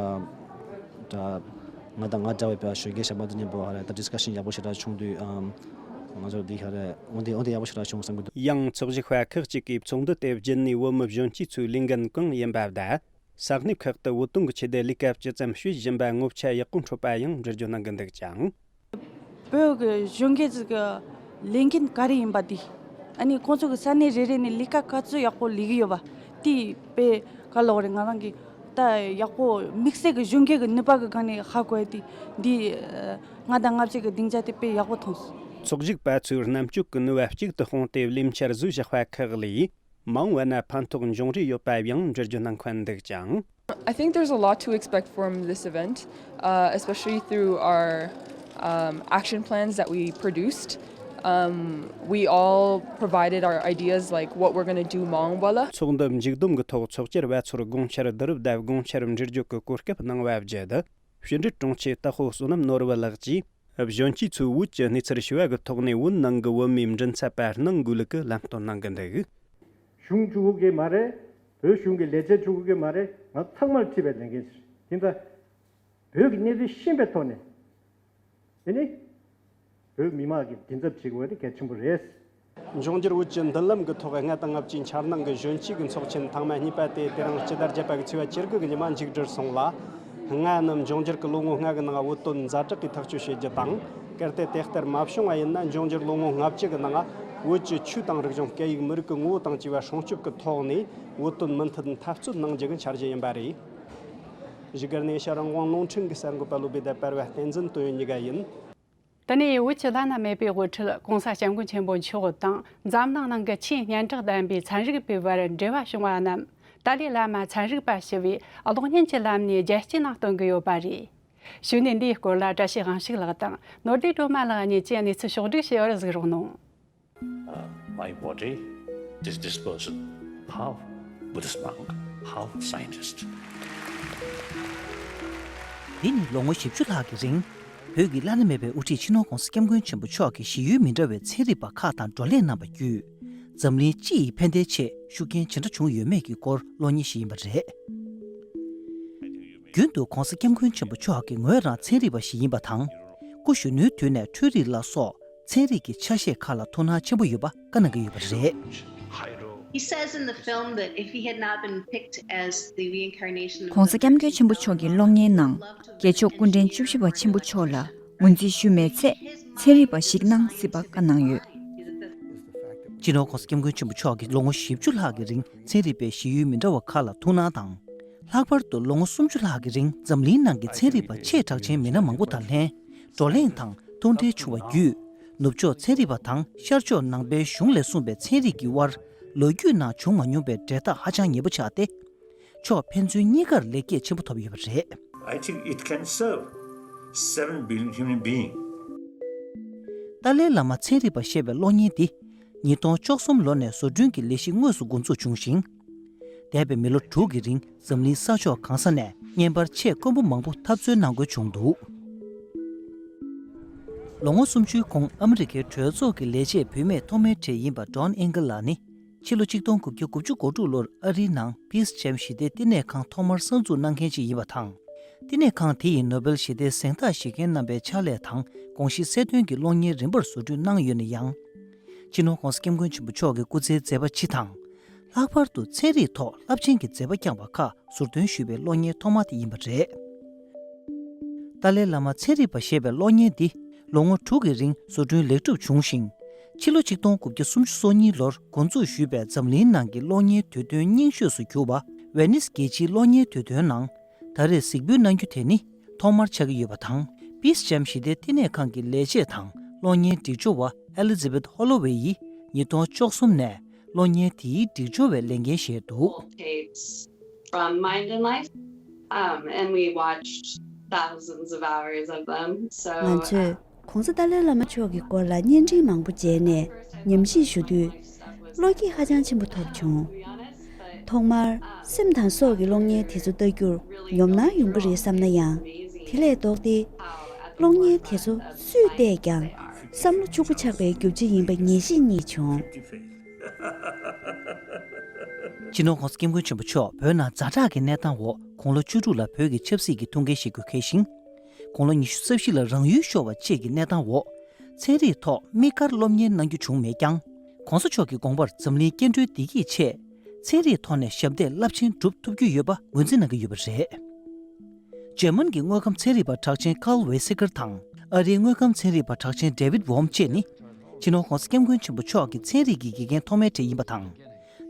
ད་ང་དང་ང་འདྲ་བའི་བ་གཞོན་སྐྱེས་གཞན་པ་དེ་འདྲ་པོ་ཧ་རེ་ད་discussion ཡག་པོ་ཞེ་དྲག་བྱུང་དུས་ཨམ་ང་ཚོ་འདི་ཧ་རེ་འོན་ཏེ་འོན་ཏེ་ཡག་པོ་ཞེ་དྲག་བྱུང་བསམ་གི་འདུག་ཡང་ཚོགས་ཞུགས་པ་ཁག་ཅིག་གིས་ཚོགས་འདུ་དེ་བརྒྱུད་ནས་བོད་མི་གཞོན་སྐྱེས་ཚོའི་ལས་འགན་གང་ཡིན་པ་དང་། ས་གནས་ཁག་ཏུ་བོད་དོན་གྱི་ཆེད་དུ་ལས་ཀ་ཇི་ཙམ་བྱེད་བཞིན་པ་ངོ་ཆ་ཡག་པོ་འཕྲོད་པ་ཡང་འགྲེལ་བརྗོད་གནང་གི་འདུག་ཅིང་། བོད་ཀྱི་གཞོན་སྐྱེས་ཚོ་གི་ལས་འགན་ག་རེ་ཡིན་པ་དེ། ཨ་ནི་ཁོང་ཚོ་གི་ས་གནས་རེ་རེ་ནས་ལས་ཀ་ག་ཚོད་ཡག་པོ་ལས་ཀྱི་ཡོད་པ་དེ་དཔེ་ག་ལོག་རེད། ང་རང་གི་ད་ཡག་པོ་དམིགས་བསལ་གྱི་གཞོན་སྐྱེས་ཀྱི་ནུས་པ་གི་སྒང་ནས་ཧ་གོ་ཡ་དེ་འདི་ལྔ་དང་ལྔ་བཅུ་གི་སྡིངས་ཆ་དེ་དཔེ་ཡག་པོ་མཐོང་སོང་། ཚོགས་ཞུགས་པ་ཚོས་རྣམ་དཔྱོད་ཀྱི་ནུས་པ་གཅིག་ཏུ་སྤུངས་ཏེ་ལས་འཆར་བཟོས་བཞག་པ་ཁག་ལས། མ་འོངས་པ་ན་ཕན་ཐོགས་འབྱུང་རེ་ཡོད་པ་ཡང་འགྲེལ་བརྗོད་གནང་མཁན་འདུག་ཅིང་། I think there's a lot to expect from this event, uh, especially through our um, action plans that we produced. Um, we all provided our ideas, like what we're going to do མ་འོངས་པ་ལ། ཚོགས་འདུ་མཇུག་བསྡོམས་ཀྱི་ཐོག་ཚོགས་བཅར་བ་ཚོར་དགོངས་འཆར་བསྡུ་རུབ་དང་དགོངས་འཆར་འགྲེལ་བརྗོད་ཀྱི་གོ་སྐབས་གནང་བ་བརྒྱུད། ཕྱི་འབྲེལ་དྲུང་ཆེ་ཏཱ་ཧོ་བསོད་ནམས་ནོར་བུ་ལགས་ཀྱིས། གཞོན་སྐྱེས་ཚོས་བོད་ཀྱི་གནས་ཚུལ་ཞི་བ་གི་ཐོག་ནས་བོད་ནང་གི་བོད་མིའི་མགྲིན་ཚབ་པ་གནང་དགོས་ལུགས་ཀྱི་ལམ་སྟོན་གནང་གི་འདུག། གཞུང་བཅུག་གི་མ་རེད། བོད་གཞུང་གི་ལས་བྱེད་བཅུག་གི་མ་རེད། ང་ཚང་མར་ཁྲིད་པའི་ལས་འགན་ཞིག་རེད། དེ་འདྲ་བོད་ཀྱི་གནས་ཚུལ་ཤེས་པའི་ཐོག་ནས། དེ་ནི་བོད་མི་མང་གི་མགྲིན་ཚབ་བྱེད་དགོས་པ་དེ་གལ་ཆེན་པོ་རེད། འབྱུང་འགྱུར་བོད་ཀྱི་མདུན་ལམ་གྱི་ཐོག་ལྔ་དང་ལྔ་བཅུའི་འཆར་སྣང་གི་གཞོན་སྐྱེས་ཀྱི་ཚོགས་ཆེན་ཐེངས་མ་གཉིས་པ་དེ་དེ་རིང་སྤྱི་ཟླ་བརྒྱད་པ་གི་ཚེས་པ་བཅུ་དགུ་གི་ཉི་མ་མཇུག་སྒྲིལ་སོང་ལ། ལྔ་ནི་འབྱུང་འགྱུར་གྱི་ལོ་ངོ་ལྔ་གི་ནང་བོད་དོན་ཛ་དྲག་གི་ཐག་གཅོད་བྱེད་རྒྱུ་དང་། གལ་ཏེ་དེ་ལྟར་མ་བྱུང་བ་ཡིན་ན། འབྱུང་འགྱུར་ལོ་ངོ་ལྔ་བཅུ་གི་ནང་བོད་ཀྱི་ཆོས་དང་རིག་གཞུང་། སྐད་ཡིག་མི་རིགས་ཀྱི་ངོ་བོ་དང་བཅས་པ་སྲུང་སྐྱོབ་ཀྱི་ཐོག་ནས་བོད་དོན་མུ་མཐུད་འཐབ་རྩོད་གནང་རྒྱུ་གི་འཆར་གཞི་ཡིན་པ་རེད། བཞུགས་སྒར་ནས་ཤར་རང་དབང་རླུང་འཕྲིན་གྱི་གསར་འགོད་པ་བློ་བདེ་དང་བར་བ་བསྟན་འཛིན་དོན་ཡོད་གཉིས་ཀ་ཡིན། དེ་ནས་བོད་ཀྱི་བླ་ན་མེད་པའི་དབུ་ཁྲིད་༸གོང་ས་༸སྐྱབས་མགོན་ཆེན་པོ་མཆོག་དང་འཛམ་གླིང་ནང་གི་ཆེས་སྙན་གྲགས་ལྡན་པའི་ཚན་རིག་པའི་བར་འབྲེལ་བ་བྱུང་བ་རྣམས། ཏཱ་ལའི་བླ་མ་ཚན་རིག་པ་ཞི་བའི་གློག་བརྙན་གྱི་ལམ་ནས་རྒྱལ་སྤྱིའི་ནང་སྟོན་གྱི་ཡོད་པ་རེད། གཞུག་ནས་འདིའི་སྐོར་ལ་བཀྲ་ཤིས་དབང་ཕྱུག་ལགས་དང་ནོར་བདེ་སྒྲོལ་མ་ལགས་གཉིས་ཀྱིས་གནས་ཚུལ་ཕྱོགས་བསྒྲིགས་བྱས་པར་གཟིགས་རོགས་གནང་། Uh, my body, this dispersion, half Buddhist monk, half scientist. འདི་ནི་ལོ་ངོ་བཞི་བཅུ་ལྷག་གི་རིང་། བོད་ཀྱི་བླ་ན་མེད་པའི་དབུ་ཁྲིད་སྤྱི་ནོར་༸གོང་ས་༸སྐྱབས་མགོན་ཆེན་པོ་མཆོག་གི་གཞི་ཡུལ་མི་འདྲ་བའི་ཚན་རིག་པ་ཁག་དང་བགྲོ་གླེང་གནང་བ་བརྒྱུད། འཛམ་གླིང་སྤྱི་ཡི་ཕན་བདེའི་ཆེད་ཤུགས་རྐྱེན་ཇི་འདྲ་བྱུང་ཡོད་མེད་ཀྱི་སྐོར་གློག་བརྙན་ཞིག་ཡིན་པ་རེད། རྒྱུན་དུ་༸གོང་ས་༸སྐྱབས་མགོན་ཆེན་པོ་མཆོག་གི་ངོས་རང་ཚན་རིག་པ་ཞིག་ཡིན་པ་དང་། སྐུ་གཞོན་ནུའི་དུས་ནས་འཕྲུལ་རིག་ལ་སོགས་ཚན་རིག་གི་ཆ་ཤས་ཁག་ལ་ཐུགས་སྣང་ཆེན་པོ་ཡོད་པ་བཀའ་གནང་གི་ཡོད་པ་རེད། He says in the film that if he had not been picked as the reincarnation of ༸གོང་ས་༸སྐྱབས་མགོན་ཆེན་པོ་མཆོག་གི་གློག་བརྙན་ནང་དགེ་མཆོག་སྐུ་ཕྲེང་བཅུ་བཞི་པ་ཆེན་པོ་མཆོག་ལ་ངོས་འཛིན་ཞུས་མེད་ཚེ་ཚན་རིག་པ་ཞིག་གནང་སྲིད་པ་བཀའ་གནང་ཡོད། སྤྱི་ནོར་༸གོང་ས་༸སྐྱབས་མགོན་ཆེན་པོ་མཆོག་གིས་ལོ་ངོ་བཞི་བཅུ་ལྷག་གི་རིང་ཚན་རིག་པའི་གཞི་ཡུལ་མི་འདྲ་བ་ཁག་ལ་ཐུགས་སྣང་དང་། ལྷག་པར་དུ་ལོ་ངོ་སུམ་ཅུ་ལྷག་གི་རིང་འཛམ་གླིང་ནང་གི་ཚན་རིག་པ་ཆེས་གྲགས་ཅན་མི་སྣ་མང་པོ་དང་ལྷན་བགྲོ་གླེང་དང་མཐོང་འབྲེལ་བྱུང་བ་བརྒྱུད། ནུབ་ཕྱོགས་ཚན་རིག་པ་དང་ཤར་ཕྱོགས་ནང་པའི་གཞུང་ལས་གསུངས་པའི་ཚན་རིག་གི་དབར་ལོ་རྒྱུས་ནང་བྱུང་མ་མྱོང་པའི་འབྲེལ་ཐག་ཧ་ཅང་ཉེ་པོ་ཆགས་ཏེ། ཕྱོགས་ཕན་ཚུན་གཉིས་ཀར་ལེགས་སྐྱེས་ཆེན་པོ་ཐོབ་ཡོད་པ་རེད། I think it can serve seven billion human beings. ཏཱ་ལའི་བླ་མ་ཚན་རིག་པ་ཞེས་པའི་གློག་བརྙན་འདི་ཉིས་སྟོང་བཅུ་གསུམ་ལོ་ནས་བཟོ་སྐྲུན་གྱི་ལས་གཞི་དངོས་སུ་འགོ་འཛུགས་བྱུང་ཞིང་། འདས་པའི་མི་ལོ་དྲུག་གི་རིང་འཛམ་གླིང་ས་ཕྱོགས་གང་ས་ནས་བརྙན་པར་ཆེས་དཀོན་པོ་མང་པོ་འཐབ་རྩོད་གནང་དགོས་བྱུང་འདུག། ལོ་ངོ་སུམ་ཅུའི་གོང་ཨ་མི་རི་ཀའི་གྲོས་ཚོགས་ཀྱི་ལས་བྱེད་བུད་མེད་ཐོག་མའི་གྲས་ཡིན་པ་ཌོན་ཨིང་གལ་ལགས་ནི། ཕྱི་ལོ་ཆིག་སྟོང་དགུ་བརྒྱ་དགུ་བཅུ་གོ་དྲུག་ལོར་ཨ་རིའི་ནང་པིས་ཇེམ་ཞི་བདེའི་བསྟི་གནས་ཁང་ཐོག་མར་གསར་འཛུགས་གནང་མཁན་ཞིག་ཡིན་པ་དང་། བསྟི་གནས་ཁང་དེ་ཡིས་ནོ་བེལ་ཞི་བདེའི་གཟེངས་རྟགས་བཞེས་མཁན་རྣམ་པའི་ཕྱག་ལས་དང་དགོངས་གཞི་གསལ་སྟོན་གྱི་གློག་བརྙན་རིམ་པར་བཟོ་སྐྲུན་གནང་ཡོད་ན་ཡང་། སྤྱི་ནོར་༸གོང་ས་༸སྐྱབས་མགོན་ཆེན་པོ་མཆོག་གི་སྐུ་ཚེའི་མཛད་པ་སྤྱི་དང་། ལྷག་པར་དུ་ཚན་རིག་ཐོག་རླབས་ཆེན་གྱི་མཛད་པ་བསྐྱངས་པ་ཁག་ཟུར་འདོན་ཞུས་པའི་གློག་བརྙན་ཐོག་མ་དེ་ཡིན་པ་རེད། ཏཱ་ལའི་བླ་མ་ཚན་རིག་པ་ཞེས་པའི་གློག་བརྙན་འདི་ལོ་ངོ་དྲུག་གི་རིང་བཟོ་སྐྲུན་ལེགས་གྲུབ་བྱུང་ཞིང་། ཕྱི་ལོ་ཆིག་སྟོང་དགུ་བརྒྱ་སུམ་ཅུ་སོ་གཉིས་ལོར་འགོ་འཛུགས་ཞུས་པའི་འཛམ་གླིང་ནང་གི་གློག་བརྙན་དུས་སྟོན་རྙིང་ཤོས་སུ་གྱུར་པ་ཝེ་ནིས་རྒྱལ་སྤྱིའི་གློག་བརྙན་དུས་སྟོན་ནང་ད་རེས་གཟིགས་འབུལ་གནང་རྒྱུ་དེ་ནི་ཐོག་མར་ཆགས་ཀྱི་ཡོད་པ་དང་། པིས་ཇེམ་ཞི་བདེའི་བསྟི་གནས་ཁང་གི་ལས་བྱེད་དང་གློག་བརྙན་སྒྲིག་སྦྱོར་བ་ཨེ་ལི་ཛི་བེད་ཧོ་ལོ་ཝེ་ཡིས་ཉིས་སྟོང་བཅུ་གསུམ་ནས་གློག་བརྙན་དེའི་སྒྲིག་སྦྱོར་བའི་ལས་འགན་བཞེས་འདུག། Tapes from Mind and Life, um, and we watched thousands of hours of them. So, ང་ཚོས་༸གོང་ས་ཏཱ་ལའི་བླ་མ་མཆོག་གི་སྐོར་ལ་བརྙན་འཕྲིན་མང་པོ་མཇལ་ནས་ཉམས་ཞིབ་ཞུ་དུས། བློ་སྐྱེད་ཧ་ཅང་ཆེན་པོ་ཐོབ་བྱུང་། ཐོག་མར་སེམས་དང་སྲོག་གི་གློག་བརྙན་དེ་ཚོ་ལྟ་རྒྱུར་ཉོབ་སྣང་ཡོང་གི་རེད་བསམ་ན་ཡང་། དེ་ལས་ལྡོག་སྟེ། གློག་བརྙན་དེ་ཚོ་སུས་བལྟས་ཀྱང་བསམ་བློ་ཕྱུག་པོ་ཆགས་པའི་རྒྱུ་ཆ་ཡིན་པ་ངེས་ཤེས་རྙེད་བྱུང་། སྤྱི་ནོར་༸གོང་ས་༸སྐྱབས་མགོན་ཆེན་པོ་མཆོག་བོད་ནང་ཛ་དྲག་གི་གནས་སྟངས་འོག་དགུང་ལོ་བཅུ་དྲུག་ལ་བོད་ཀྱི་ཆབ་སྲིད་ཀྱི་ཐུགས་འགན་བཞེས་རྒྱུ་འཁེལ་ཞིང་། དགུང་ལོ་ཉི་ཤུ་རྩ་བཞི་ལ་རང་ཡུལ་ཤོར་བ་བཅས་ཀྱི་གནས་སྟངས་འོག་ཚན་རིག་ཐོག་དམིགས་བཀར་སློབ་གཉེར་གནང་རྒྱུ་བྱུང་མེད་ཀྱང་། ༸གོང་ས་མཆོག་གི་དགོངས་པར་འཛམ་གླིང་སྐྱེ་འགྲོའི་བདེ་སྐྱིད་ཆེད། ཚན་རིག་ཐོག་ནས་ཞབས་འདེགས་རླབས་ཆེན་སྒྲུབ་ཐུབ་རྒྱུ་ཡོད་པ་ངོས་འཛིན་གནང་གི་ཡོད་པ་རེད། འཇར་མན་གྱི་དངོས་ཁམས་ཚན་རིག་པ་གྲགས་ཅན་ཀཱརལ་ཝེ་སི་ཀར་དང་། ཨ་རིའི་དངོས་ཁམས་ཚན་རིག་པ་གྲགས་ཅན་ཌེ་ཝིད་ཝོམ་བཅས་ནི། སྤྱི་ནོར་༸གོང་ས་༸སྐྱབས་མགོན་ཆེན་པོ་མཆོག་གི་ཚན་རིག་གི་དགེ་རྒན་ཐོག་མའི་གྲས་ཡིན་པ་དང་།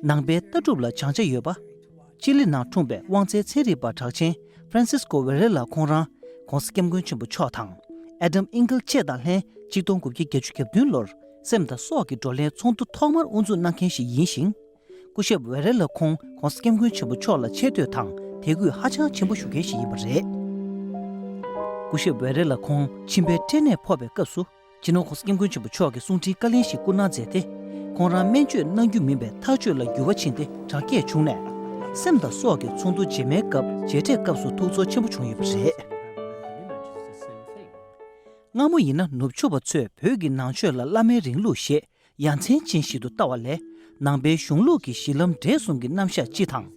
ནང་པའི་ལྟ་གྲུབ་ལ་སྦྱང་བྱ་ཡོད་པ། ཅི་ལི་ནང་འཁྲུངས་པའི་དབང་རྩའི་ཚན་རིག་པ་གྲགས་ཅན་ཧྥ་རན་སིས་ཀོ་ཝེ་རེ་ལ་ཁོང་རང་༸གོང་ས་༸སྐྱབས་མགོན་ཆེན་པོ་མཆོག་དང་། ཨེ་ཌམ་ཨིང་ཀལ་བཅས་དང་ལྷན་ཆིག་སྟོང་དགུ་བརྒྱ་བརྒྱད་ཅུ་གྱ་བདུན་ལོར་སེམས་དང་སྲོག་གི་བགྲོ་གླེང་ཚོགས་འདུ་ཐོག་མར་དབུ་འཛུགས་གནང་མཁན་ཞིག་ཡིན་ཞིང་། སྐུ་ཞབས་ཝེ་རེ་ལ་ཁོང་༸གོང་ས་༸སྐྱབས་མགོན་ཆེན་པོ་མཆོག་ལ་ཆེ་བསྟོད་དང་དད་གུས་ཧ་ཅང་ཆེན་པོ་ཞུ་མཁན་ཞིག་ཡིན་པ་རེད། སྐུ་ཞབས་ཝེ་རེ་ལ་ཁོང་མཆིན་པའི་སྐྲན་ནད་ཕོག་པའི་སྐབས་སུ། སྤྱི་ནོར་༸གོང་ས་༸སྐྱབས་མགོན་ཆེན་པོ་མཆོག་གིས་གསུང་འཕྲིན་བཀའ་ལན་ཞིག་བསྐུར་གནང་མཛད་དེ། ཁོང་རང་སྨན་བཅོས་གནང་རྒྱུ་མིན་པའི་ཐག་གཅོད་ལ་འགྱུར་བ་ཕྱིན་ཏེ་དྲག་སྐྱེད་བྱུང་ནས། སེམས་དང་སྲོག་གི་ཚོགས་འདུ་རྗེས་མའི་སྐབས་མཇལ་འཕྲད་སྐབས་སུ་ཐུགས་ཚོར་ཆེན་པོ་བྱུང་ཡོད་པ་རེད། སྔ་མོ་ཡིན་ན་ནུབ་ཕྱོགས་པ་ཚོས་བོད་ཀྱི་ནང་ཆོས་ལ་བླ་མའི་རིང་ལུགས་ཞེས་ཡ་མཚན་ཅན་ཞིག་ཏུ་ལྟ་བ་ལས། ནང་པའི་གཞུང་ལུགས་ཀྱི་གཞི་ལམ་འབྲས་གསུམ་གྱི་རྣམ་གཞག་སྤྱི་དང་།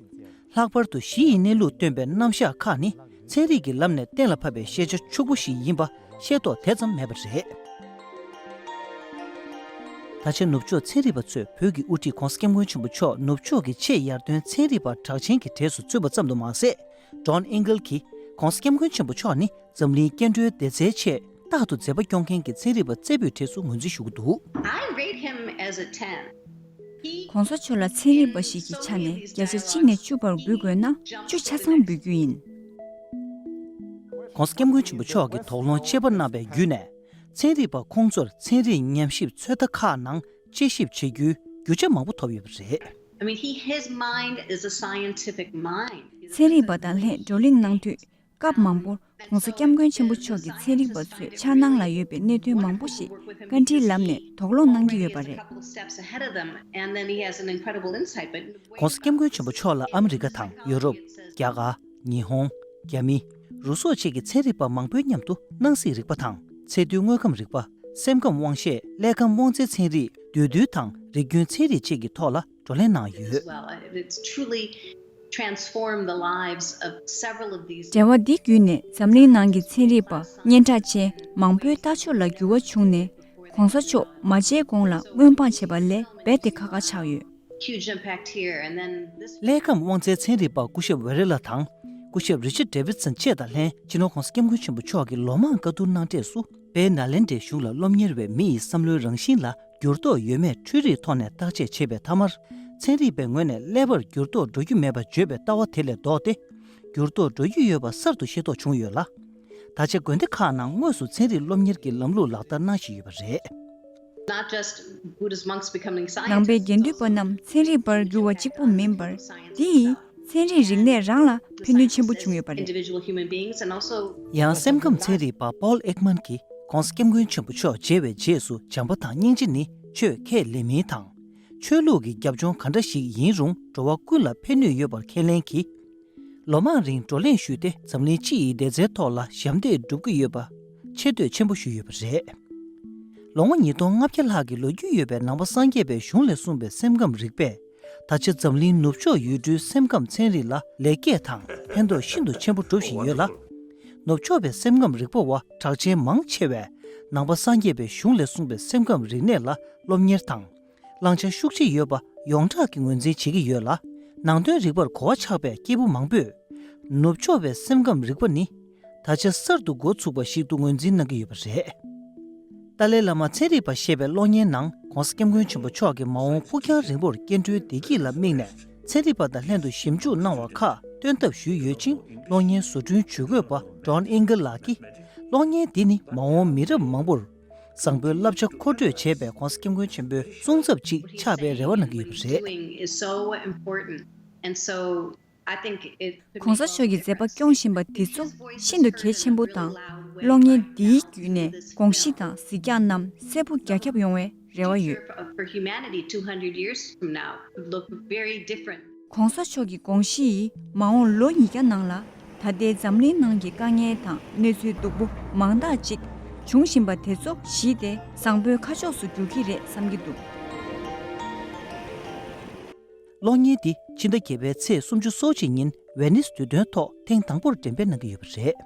ལྷག་པར་དུ་གཞི་ཡི་གནས་ལུགས་སྟོན་པའི་རྣམ་གཞག་ཁག་ནི་ཚན་རིག་གི་ལམ་ནས་གཏན་ལ་ཕབ་པའི་ཤེས་བྱ་ཕྱུག་པོ་ཞིག་ཡིན་པ་ཤེས་རྟོགས་དེ་ཙམ་མེད་པ་རེད། ད་ཆ་ནུབ་ཕྱོགས་ཚན་རིག་པ་ཚོས་བོད་ཀྱི་དབུ་ཁྲིད་༸གོང་ས་༸སྐྱབས་མགོན་ཆེན་པོ་མཆོག་ནུབ་ཕྱོགས་ཀྱི་ཆེས་ཡར་ཐོན་ཚན་རིག་པ་གྲགས་ཅན་གྱི་གྲས་སུ་ཚུད་པ་ཙམ་དུ་མ་ཟད། John Ingle གྱིས་༸གོང་ས་༸སྐྱབས་མགོན་ཆེན་པོ་མཆོག་ནི་འཛམ་གླིང་སྐྱེ་འགྲོའི་བདེ་རྩའི་ཆེད་རྟག་ཏུ་མཛད་པ་སྐྱོང་མཁན་གྱི་ཚན་རིག་པ་རྩེ་ཕུད་གྲས་སུ་ངོས་འཛིན་ཞུ་གི་འདུག། I rate him as a ten. གོང་ས་མཆོག་ལ་ཚན་རིག་པ་ཞིག་གི་ཆ་ནས་བརྒྱ་ཆ་གཅིག་ནས་བཅུ་བར་འབུལ་དགོས་ན་བཅུ་ཆ་ཚང་འབུལ་རྒྱུ་ཡིན། ༸གོང་ས་༸སྐྱབས་མགོན་ཆེན་པོ་མཆོག་གིས་དོགས་སློང་དཔྱད་པ་གནང་བའི་བརྒྱུད་ནས། ཚན་རིག་པ་ཁོང་ཚོར་ཚན་རིག་ཉམས་ཞིབ་ཚོད་ལྟ་ཁག་ནང་དཔྱད་ཞིབ་བྱེད་རྒྱུའི་རྒྱུ་ཆ་མང་པོ་ཐོབ་ཡོད་པ་རེད། I mean, he, his mind is a scientific mind. ཚན་རིག་པ་དང་ལྷན་བགྲོ་གླེང་གནང་དུས། སྐབས་མང་པོར་༸གོང་ས་༸སྐྱབས་མགོན་ཆེན་པོ་མཆོག་གིས་ཚན་རིག་པ་ཚོའི་འཆར་སྣང་ལ་ཡོད་པའི་གནད་དོན་མང་པོ་ཞིག་བཀའ་འདྲིའི་ལམ་ནས་དོགས་སློང་གནང་གི་ཡོད་པ་རེད། Couple steps ahead of them, and then he has an incredible insight. But ༸གོང་ས་༸སྐྱབས་མགོན་ཆེན་པོ་མཆོག་ལ་ཨ་མི་རི་ཀ་དང་ཡུ་རོབ། རྒྱ་གར། ཉི་ཧོང་། རྒྱ་མི། རུ་སོགས་བཅས་ཀྱི་ཚན་རིག་པ་མང་པོའི་མཉམ་དུ་སྣང་སྲིད་རིག་པ་དང་། ཚད་རྡུལ་དངོས་ཁམས་རིག་པ། སེམས་ཁམས་དབང་ཤེས། ཀླད་ཁམས་དབང་རྩའི་ཚན་རིག། འདུས་རྡུལ་དང་རིག་རྒྱུན་ཚན་རིག་བཅས་ཀྱི་ཐོག་ལ་བགྲོ་གླེང་གནང་ཡོད། Well, it's truly transformed the lives of several of these འབྲེལ་བ་འདི་བརྒྱུད་ནས་འཛམ་གླིང་ནང་གི་ཚན་རིག་པ་སྙན་གྲགས་ཅན་མང་པོའི་ལྟ་ཕྱོགས་ལ་འགྱུར་བ་བྱུང་ནས། ༸གོང་ས་མཆོག་མ་མཇལ་གོང་ལ་སྔོན་དཔག་བྱེད་པ་ལས་རྦད་དེ་ཁག་ཁག་ཆགས་ཡོད། Huge impact here, and then this ཀླད་ཁམས་དབང་རྩའི་ཚན་རིག་པ་སྐུ་ཞབས་ཝེ་རེ་ལ་དང་། སྐུ་ཞབས་རི་ཆར་ཌེ་བིད་སན་བཅས་དང་ལྷན། སྤྱི་ནོར་༸གོང་ས་༸སྐྱབས་མགོན་ཆེན་པོ་མཆོག་གིས་ལོ་མང་བཀའ་བསྡུར་གནང་འབྲས་སུ། དཔལ་ནཱ་ལེནྡྲའི་གཞུང་ལ་སློབ་གཉེར་བའི་མི་ཡི་བསམ་བློའི་རང་བཞིན་ལ་འགྱུར་ལྡོག་ཡོད་མེད་འཕྲུལ་རིག་ཐོག་ནས་བརྟག་དཔྱད་བྱས་པའི་མཐའ་མར། ཚན་རིག་པའི་ངོས་ནས་ཀླད་པར་འགྱུར་ལྡོག་འགྲོ་རྒྱུ་མེད་པ་བརྗོད་པའི་ལྟ་བ་དེ་ལས་ལྡོག་སྟེ། འགྱུར་ལྡོག་འགྲོ་རྒྱུ་ཡོད་པ་གསར་དུ་ཤེས་རྟོགས་བྱུང་ཡོད་ལ། ད་ཆ་དགོན་སྡེ་ཁག་ནང་དངོས་སུ་ཚན་རིག་སློབ་གཉེར་གྱི་ལམ་ལུགས་ལག་བསྟར་གནང་བཞིན་ཡོད་པ་རེད། Not just Buddhist monks becoming scientists. ནང་པའི་དགེ་འདུན་པ་རྣམས་ཚན་རིག་པར་འགྱུར་བ་གཅིག་པུ་མིན་པར། འདི་ཡིས་ཚན་རིག་རིག་གནས་རང་ལ་ཕན་ནུས་ཆེན་པོ་བྱུང་ཡོད་པ་རེད། Individual human beings and also ཡང་སེམས་ཁམས་ཚན་རིག་པ་པོལ་ཨེག་མན་གྱིས་༸གོང་ས་༸སྐྱབས་མགོན་ཆེན་པོ་མཆོག་མཇལ་བའི་རྗེས་སུ་བྱམས་པ་དང་སྙིང་རྗེ་ནི་ཆོས་ཁས་ལེན་མིན་དང་། ཆོས་ལུགས་ཀྱི་རྒྱབ་ལྗོངས་ག་འདྲ་ཞིག་ཡིན་རུང་འགྲོ་བ་ཀུན་ལ་ཕན་ནུས་ཡོད་པར་ཁས་ལེན་གྱིས། ལོ་མང་རིང་བགྲོ་གླེང་ཞུས་ཏེ་འཛམ་གླིང་སྤྱི་ཡི་བདེ་རྩའི་ཐོག་ལ་ཞབས་འདེགས་སྒྲུབ་ཀྱི་ཡོད་པ་ཆེ་བསྟོད་ཆེན་པོ་ཞུས་ཡོད་པ་རེད། ལོ་ངོ་ཉིས་སྟོང་ལྔ་བརྒྱ་ལྷག་གི་ལོ་རྒྱུས་ཡོད་པའི་ནང་པ་སངས་རྒྱས་པའི་གཞུང་ལས་གསུངས་པའི་སེམས་ཁམས་རིག་པས། ད་ཆ་འཛམ་གླིང་ནུབ་ཕྱོགས་ཡུལ་གྲུའི་སེམས་ཁམས་ཚན་རིག་ལ་ལེགས་སྐྱེས་དང་ཕན་ཐོགས་ཤིན་ཏུ་ཆེན་པོ་སྒྲུབ་བཞིན་ཡོད་ལ། ནུབ་ཕྱོགས་པའི་སེམས་ཁམས་རིག་པ་བ་གྲགས་ཅན་མང་ཆེ་བས་ནང་པ་སངས་རྒྱས་པའི་གཞུང་ལས་གསུངས་པའི་སེམས་ཁམས་རིག་གནས་ལ་སློབ་གཉེར་དང་། བླང་བྱ་ཤུགས་ཆེ་ཡོད་པ་ཡོངས་གྲགས་ཀྱིས་ངོས་འཛིན་བྱེད་ཀྱི་ཡོད་ལ། ནང་དོན་རིག་པར་གོ་བ་ཆགས་པའི་སྐྱེས་བུ་མང་པོས། ནུབ་ཕྱོགས་པའི་སེམས་ཁམས་རིག་པ་ནི། ད་ཆ་གསར་དུ་འགོ་ཚུགས་པ་ཞིག་ཏུ་ངོས་འཛིན་གནང་གི་ཡོད་པ་རེད། ཏཱ་ལའི་བླ་མ་ཚན་རིག་པ་ཞེས་པའི་གློག་བརྙན་ནང་༸གོང་ས་༸སྐྱབས་མགོན་ཆེན་པོ་མཆོག་གིས་མ་འོངས་ཕུགས་རྒྱང་རིང་པོར་སྐྱེ་འགྲོའི་བདེ་སྐྱིད་ལ་དམིགས་ནས་ཚན་རིག་པ་དང་ལྷན་དུ་ཞིབ་འཇུག་གནང་བ་ཁག་སྟོན་ཐབས་ཞུས་ཡོད་ཅིང་། གློག་བརྙན་བཟོ་སྐྲུན་ཇུས་འགོད་པ་ཇོན་ཨིང་གལ་ལགས་ཀྱིས། གློག་བརྙན་འདི་ནི་མ་འོངས་མི་རབས་མང་པོར། བཟང་པོའི་བསླབ་བྱ་མཁོ་སྤྲོད་བྱེད་པའི་༸གོང་ས་༸སྐྱབས་མགོན་ཆེན་པོའི་གསུང་ཚབ་ཅིག་ཆགས་པའི་རེ་བ་གནང་གི་ཡོད་པ་རེད། Doing is so important. And so I think it could ༸གོང་ས་མཆོག་གི་མཛད་པ་སྐྱོང་བཞིན་པ་འདི་ཚོ་ཤིན་ཏུ་གལ་ཆེན་པོ་དང་། གློག་བརྙན་འདིའི་བརྒྱུད་ནས་དགོངས་གཞི་དང་གཟིགས་རྒྱག་རྣམས་གསལ་པོ་རྒྱ་ཁྱབ་ཡོང་བའི་རེ་བ་ཡོད། For humanity two hundred years from now could look very different. ༸གོང་ས་མཆོག་གི་དགོངས་གཞི་ཡིས་མ་འོངས་ལོ་ཉིས་བརྒྱ་ནང་ལ་ད་ལྟའི་འཛམ་གླིང་ནང་གི་དཀའ་ངལ་དང་གནས་ཚུལ་སྡུག་པོ་མང་དག་ཅིག་འབྱུང་བཞིན་པ་དེ་ཚོ་ཞི་སྟེ་བཟང་པོའི་ཁ་ཕྱོགས་སུ་འགྱུར་གྱི་རེད་བསམ་གྱི་འདུག། གློག་བརྙན་འདི་ཕྱི་ཟླ་བརྒྱད་པའི་ཚེས་སུམ་ཅུ་སོ་གཅིག་ཉིན་ཝེ་ནིས་དུས་སྟོན་ཐོག་ཐེངས་དང་པོར་འགྲེམས་སྤེལ་གནང་གི་ཡོད་པ་རེད།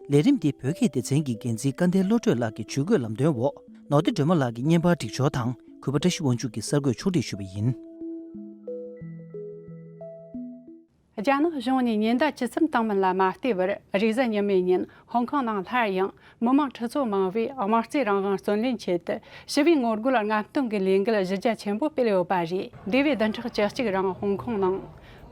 ལས་རིམ་འདི་བོད་སྐད་སྡེ་ཚན་གྱི་འགན་འཛིན་སྐལ་ལྡན་བློ་གྲོས་ལགས་ཀྱི་ཇུས་འགོད་ལམ་སྟོན་འོག་ནོར་བདེ་སྒྲོལ་མ་ལགས་ཀྱིས་བརྙན་པར་སྒྲིག་སྦྱོར་དང་གུས་པ་བཀྲ་ཤིས་དབང་ཕྱུག་གིས་གསར་འགོད་ཕྱོགས་སྒྲིག་ཞུས་པ་ཡིན། རྒྱ་ནག་གཞུང་ནས་ཉེན་བརྡ་ཇི་ཙམ་བཏང་མིན་ལ་མ་ལྟོས་པར། རེས་གཟའ་ཉི་མའི་ཉིན་ཧོང་ཀོང་ནང་སླར་ཡང་མི་མང་ཁྲི་ཚོ་མང་བོས་དམངས་གཙོའི་རང་དབང་བརྩོན་ལེན་ཆེད་དུ་ཞི་བའི་ངོ་རྒོལ་རྔམ་སྟོན་གྱི་ལས་འགུལ་གཞི་རྒྱ་ཆེན་པོ་སྤེལ་ཡོད་པ་རེད། འདས་པའི་བདུན་ཕྲག་བཅུ་གཅིག་རིང་ཧོང་ཀོང་ནང་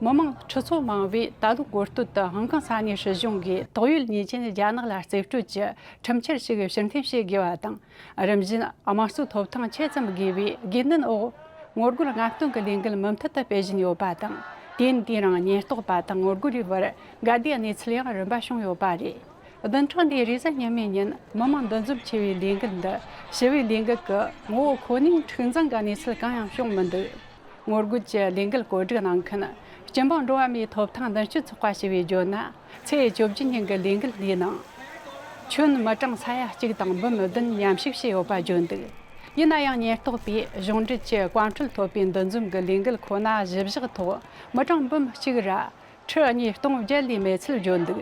མི་མང་ཁྲི་ཚོ་མང་བོས་ད་ལོའི་འགོ་སྟོད་དུ་ཧོང་ཀོང་ས་གནས་སྲིད་གཞུང་གིས་དོགས་ཡོད་ཉེས་ཅན་རྒྱ་ནག་ལ་རྩིས་སྤྲོད་ཀྱི་ཁྲིམས་འཆར་ཞིག་ཕྱིར་འཐེན་བྱེད་དགོས་པ་དང་། རིམ་བཞིན་དམངས་གཙོའི་ཐོབ་ཐང་ཆེ་ཙམ་དགོས་པའི་དགོས་འདུན་འོག་ངོ་རྒོལ་རྔམ་སྟོན་གྱི་ལས་འགུལ་མུ་མཐུད་དུ་སྤེལ་བཞིན་ཡོད་པ་དང་། དུས་ཡུན་དེའི་རིང་ཉེན་རྟོག་པ་དང་ངོ་རྒོལ་བའི་བར་དགའ་བདེའི་གནས་ཚུལ་ཡང་རིམ་པ་བྱུང་ཡོད་པ་རེད། བདུན་ཕྲག་འདིའི་རེས་གཟའ་ཉི་མའི་ཉིན་མི་མང་འདུ་འཛོམས་ཆེ་བའི་ལས་འགུལ་འདི་ཞི་བའི་ལས་འགུལ་གྱི་ངོ་བོ་ཁོ་ནའི་འཁྲུག་འཛིང་གི་གནས་ཚུལ་གང་ཡང་བྱུང་མི་འདུག། ངོ་རྒོལ་གྱི་ལས་འགུལ་བཀོད་སྒྲིག་གནང་མཁན་སྤྱི་འབངས་འགྲོ་བ་མིའི་ཐོབ་ཐང་མདུན་སྐྱོད་ཚོགས་པ་ཞེས་པས་བརྗོད་ན། ཚེས་བཅོ་བརྒྱད་ཉིན་གྱི་ལས་འགུལ་འདིའི་ནང་ ཁྱོན་མི་གྲངས་ས་ཡ་གཅིག་དང་འབུམ་བདུན་མཉམ་ཞུགས་བྱས་ཡོད་པ་བརྗོད་འདུག་ཡིན་ན་ཡང་ཉེན་རྟོག་པས་གཞུང་འབྲེལ་གྱི་བཀའ་འཁྲོལ་ཐོབ་པའི་འདུ་འཛོམས་ཀྱི་ལས་འགུལ་ཁོ་ན་གཞི་བཞག་ཐོག་མི་གྲངས་འབུམ་གཅིག་ར་ཁྲི་གཉིས་སྟོང་བརྒྱད་ལས་མེད་ཚུལ་བརྗོད་འདུག་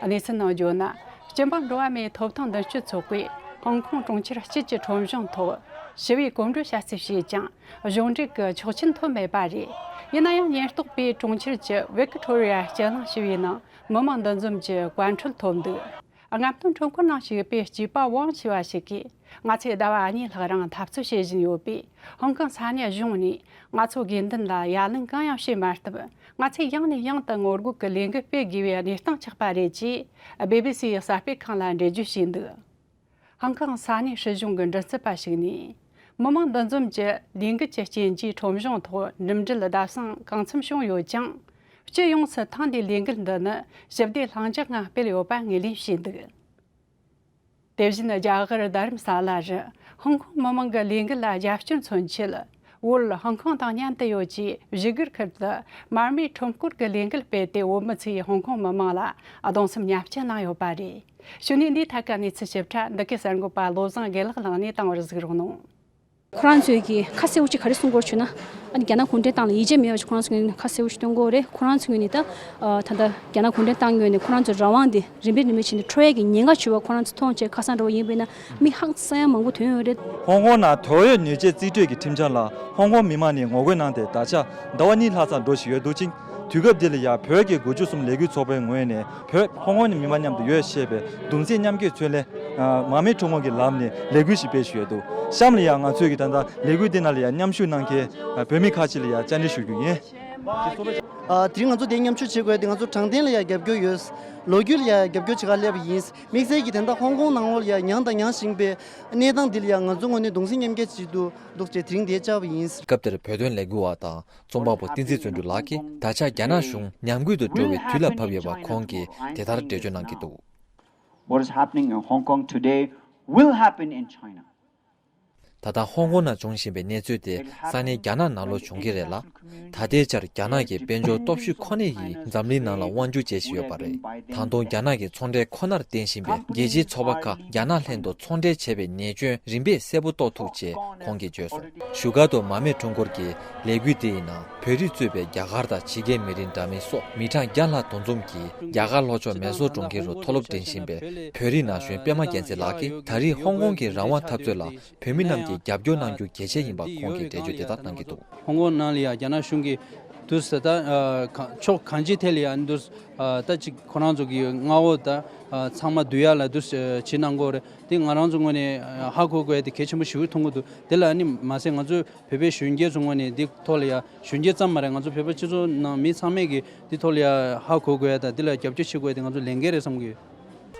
གནས་ཚུལ་ནང་བརྗོད་ན། སྤྱི་འབངས་འགྲོ་བ་མིའི་ཐོབ་ཐང་འདུན་སྤྱོད་ཚོགས་པས་ཧོང་ཀོང་གྲོང་ཁྱེར་དཀྱིལ་གྱི་ཁྲོམ་གཞུང་ཐོག་ཞི་བའི་གོམ་བགྲོད་བྱ་རྩིས་བྱས་ཀྱང་གཞུང་འབྲེལ་གྱི་ཆོག་མཆན་ཐོབ་མེད་པ་རེད། ཡིན་ན་ཡང་ཉེན་རྟོག་པས་གྲོང་ཁྱེར་གྱི་ཝིག་ཊོ་རི་ཡ་སྤྱི་གླིང་ཞི་བའི་ནང་མི་མང་འདུ་འཛོམས་ཀྱི་བཀའ་འཁྲོལ་ཐོབ་འདུག་རྔམ་སྟོན་ཁྲོམ་སྐོར་ནང་ཞུགས་པའི་སྐྱེས་པ་ཝང་ཞེས་པ་ཞིག་གིས། ང་ཚོས་ཟླ་བ་གཉིས་ལྷག་རིང་འཐབ་རྩོད་བྱེད་བཞིན་ཡོད་པས། ཧོང་ཀོང་ས་གནས་གཞུང་ནས་ང་ཚོ་དགོས་འདུན་ལ་ཡ་ལན་གང་ཡང་བྱས་མ་སྟབས། ང་ཚོས་ཡང་ནས་ཡང་དུ་ངོ་རྒོལ་གྱི་ལས་འགུལ་སྤེལ་དགོས་པའི་གནས་སྟངས་ཆགས་པ་རེད་ཅེས། བྷི་བྷི་སི་ཡི་གསར་སྤེལ་ཁང་ལ་འགྲེལ་བརྗོད་བྱས་འདུག་ཧོང་ཀོང་ས་གནས་སྲིད་གཞུང་གི་མགྲིན་ཚབ་པ་ཞིག་ནས། མི་མང་འདུ་འཛོམས་ཀྱི་ལས་འགུལ་གྱི་རྐྱེན་གྱིས་ཁྲོམ་གཞུང་ཐོག་འགྲིམ་འགྲུལ་བརྡབ་གསང་གང་འཚམ་བྱུང་ཡོད་ཀྱང་། སྤྱི་ཡོངས་སུ་ཐེངས་འདིའི་ལས་འགུལ་འདི་ནི་ཞི་བདེ་ལྷིང་འཇགས་ངང་སྤེལ་ཡོད་པ་ངོས་ལེན་བྱས་འདུག་དེ་བཞིན་རྒྱ་གར་རྡ་རམ་ས་ལ་རུ་ཧོང་ཀོང་མི་མང་གི་ལས་འགུལ་ལ་རྒྱབ་སྐྱོར་མཚོན་ཆེད། བོད་ཧོང་ཀོང་དང་མཉམ་དུ་ཡོད་ཅེས་བཞུགས་སྒར་ཁུལ་དུ་མར་མེའི་ཁྲོམ་སྐོར་གྱི་ལས་འགུལ་སྤེལ་ཏེ། བོད་མི་ཚོས་ཧོང་ཀོང་མི་མང་ལ་གདུང་སེམས་མཉམ་སྐྱེད་གནང་ཡོད་པ་རེད། གཞུག་ནས་འདིའི་ཐད་ཀྱི་གནས་ཚུལ་ཞིབ་ཕྲ་འདི་གའི་གསར་འགོད་པ་བློ་བཟང་དགེ་ལེགས་ལགས་ནས་བཏང་བར་གཟིགས་རོགས་གནང་། ཁོ་རང་ཚོས་ཀྱི་ཁ་གསལ་པོ་ཅིག་ག་རེ་གསུང་གི་ཡོད་ཟེར་ན། ཨ་ནི་རྒྱ་ནག་གུང་ཁྲན་ཏང་ལ་ཡིད་ཆེས་མེད་པ་ཞིག་ཁོ་རང་ཚོ་ངོས་ནས་ཁ་གསལ་པོ་ཞིག་སྟོན་གྱི་ཡོད་རེད། ཁོ་རང་ཚོ་ངོས་ནས་ད་ད་ལྟ་རྒྱ་ནག་གུང་ཁྲན་ཏང་ངོས་ནས་ཁོ་རང་ཚོའི་རང་དབང་དེ་རིམ་པས་རིམ་པས་བྱས་ནས་འཕྲོག་ཡས་ཀྱི་ཉེན་ཁ་ཞུ་བ་ཁོ་རང་ཚོ་མཐོང་བྱས་ཁ་སང་འདྲ་བོ་ཡིན་པས་ན་མི་ཧང་སང་ཡ་མང་པོ་ཐོན་ཡོད་རེད། ཧོང་ཀོང་ནང་དོགས་ཡོད་ནུས་ཆེ་རྩིས་སྤྲོད་ཀྱི་ཁྲིམས་འཆར་ལ་ཧོང་ཀོང་མི་མང་ནས་ངོ་རྒོལ་གནང་སྟེ་ད་ཆ་ཟླ་བ་གཉིས་ལྷག་ཙམ་འགྲོ་བཞིན་ཡོད་འདུག་ཅིང་། དུས་སྐབས་འདི་ལ་ཡང་བོད་ཀྱི་དགུ་བཅུ་གསུམ་ལས་འགུལ་ཚོགས་པའི་ངོས་ནས་བོད་ཧོང་ཀོང་ནས་མི་མང་མཉམ་དུ་ཡོད་ཞེས་པའི་གདུང་སེམས་མཉམ་སྐྱེད་ཚུལ་ལས། མར་མེ་ཁྲོམ་སྐོར་གྱི་ལམ་ནས་ལས་འགུལ་ཞིག་སྤེལ་བཞིན་ཡོད་འདུག་གཤམ་ལ་ཡང་ང་ཚོས་ཀྱི་ད་ལྟ་ལས་འགུལ་འདི་ནང་ལ་ཡང་མཉམ་ཞུགས་གནང་མཁན་བོད་མི་ཁག་ཅིག་ལ་ཡང་བཅར་འདྲི་ཞུ་རྒྱུ་ཡིན། ཨ། དེ་རིང་ང་ཚོ་དེ་མཉམ་ཞུགས་བྱེད་དགོས་དེ་ང་ཚོ་དྲང་བདེན་ལ་ཡང་རྒྱབ་སྐྱོར་ཡོད། ལོ་རྒྱུས་ལ་ཡང་རྒྱབ་སྐྱོར་བྱེད་ག་སླེབས་པ་ཡིན། དམིགས་བསལ་གྱི་དེ་འདྲ་ཧོང་ཀོང་ནང་ལོགས་ལ་ཡང་མྱངས་དང་མྱང་བཞིན་པའི་གནས་སྟངས་འདི་ལ་ཡང་ང་ཚོ་ངོས་ནས་གདུང་སེམས་མཉམ་སྐྱེད་བྱེད་དུ་འདུག་ཅེས་དེ་རིང་འདིར་བཅར་བ་ཡིན། སྐབས་དེར་བོད་དོན་ལས་འགུལ་བ་དང་རྩོམ་པ་པོ་བསྟན་འཛིན་བརྩོན་འགྲུས་ལགས་ཀྱིས་ད་ཆ་རྒྱ་ནག་གཞུང་ཉམས་རྒུད་དུ་འགྲོ་བའི་དུས་ལ་བབ་ཡོད་པ་ཁོང་གིས་དེ་ལྟར་འགྲེལ་བརྗོད་གནང་གི་འདུག What is happening in Hong Kong today will happen in China. ད་ལྟ་ཧོང་ཀོང་ནང་འབྱུང་བཞིན་པའི་གནས་ཚུལ་དེ་ས་གནས་རྒྱ་ནག་ནང་ལོགས་བྱུང་གི་རེད་ལ། ད་ལྟའི་ཆར་རྒྱ་ནག་གི་དཔལ་འབྱོར་སྟོབས་ཤུགས་ཁོ་ནས་ཡིས་འཛམ་གླིང་ནང་ལ་དབང་སྒྱུར་བྱེད་བཞིན་ཡོད་པ་རེད། ད་དུང་རྒྱ་ནག་གི་ཚོང་འབྲེལ་ཁོ་ནར་བརྟེན་བཞིན་པའི་རྒྱལ་སྤྱིའི་ཚོགས་པ་ཁག་རྒྱ་ནག་ལྷན་དུ་ཚོང་འབྲེལ་བྱས་པའི་ཉེས་སྐྱོན་རིམ་པས་གསལ་པོ་རྟོགས་ཐུབ་ཅེས་ཁོང་གིས་བརྗོད་སོང་། བཞུགས་སྒར་དུ་མར་མེ་ཁྲོམ་སྐོར་གྱི་ལས་འགུལ་དེ་ཡི་ནང་བོད་རིགས་གཙོས་པའི་རྒྱ་གར་དང་ཕྱི་རྒྱལ་མི་རིགས་འདྲ་མིན་སོགས་མི་གྲངས་བརྒྱ་ལྷག་འདུ་འཛོམས་ཀྱིས་རྒྱ་གར་ལྷོ་ཕྱོགས་མེ་སོར་གྲོང་ཁྱེར་རུ་མཐོ་སློབ་འགྲིམ་བཞིན་པའི་བོད་རིགས་ན་གཞོན་པད་མ་རྒྱལ་མཚན་ལགས་ཀྱིས་ད་རེས་ཧོང་ཀོང་གི་རང་དབང་འཐབ་རྩོད་ལ་བོད་མི་རྣམས་ཀྱིས་རྒྱབ་སྐྱོར་གནང་རྒྱུ་གལ་ཆེ་ཡིན་པ་ཁོང་གིས་འགྲེལ་བརྗོད་དེ་ལྟར་གནང་གི་འདུག་ཧོང་ཀོང་ནང་ལ་ཡང་རྒྱ་ནག་གཞུང་གིས་དུས་ད་ཕྱོགས་གང་ཅིའི་ཐད་ལ་ཡང་དུས་ད་ཅིག་ཁོ་རང་ཚོ་གི་མངའ་འོག་ད་ཚང་མ་བསྡུ་ཡ་ལ་དུས་བྱེད་གནང་གི་ཡོད་རེད། དེ་ང་རང་ཚོ་ངོས་ནས་ཧ་གོ་དགོས་ཡ་དེ་གལ་ཆེན་པོ་ཞེ་པོ་མཐོང་གི་འདུག་དེ་ལ་ནི་མ་ཟད་ང་ཚོ་བོད་པའི་གཞོན་སྐྱེས་ཚོ་ངོས་ནས་འདི་ཐོག་ལ་ཡ་གཞོན་སྐྱེས་ཙམ་མ་རེད། ང་ཚོ་བོད་པ་སྤྱི་ཚོགས་ནང་མི་ཚང་མས་ཀྱིས་འདི་ཐོག་ལ་ཡ་ཧ་གོ་དགོས་ཡ་དང་འདི་ལ་རྒྱབ་སྐྱོར་བྱེད་དགོས་ཡ་དེ་ང་ཚོ་ལས་འགན་རེད་བསམ་གྱི་ཡོད།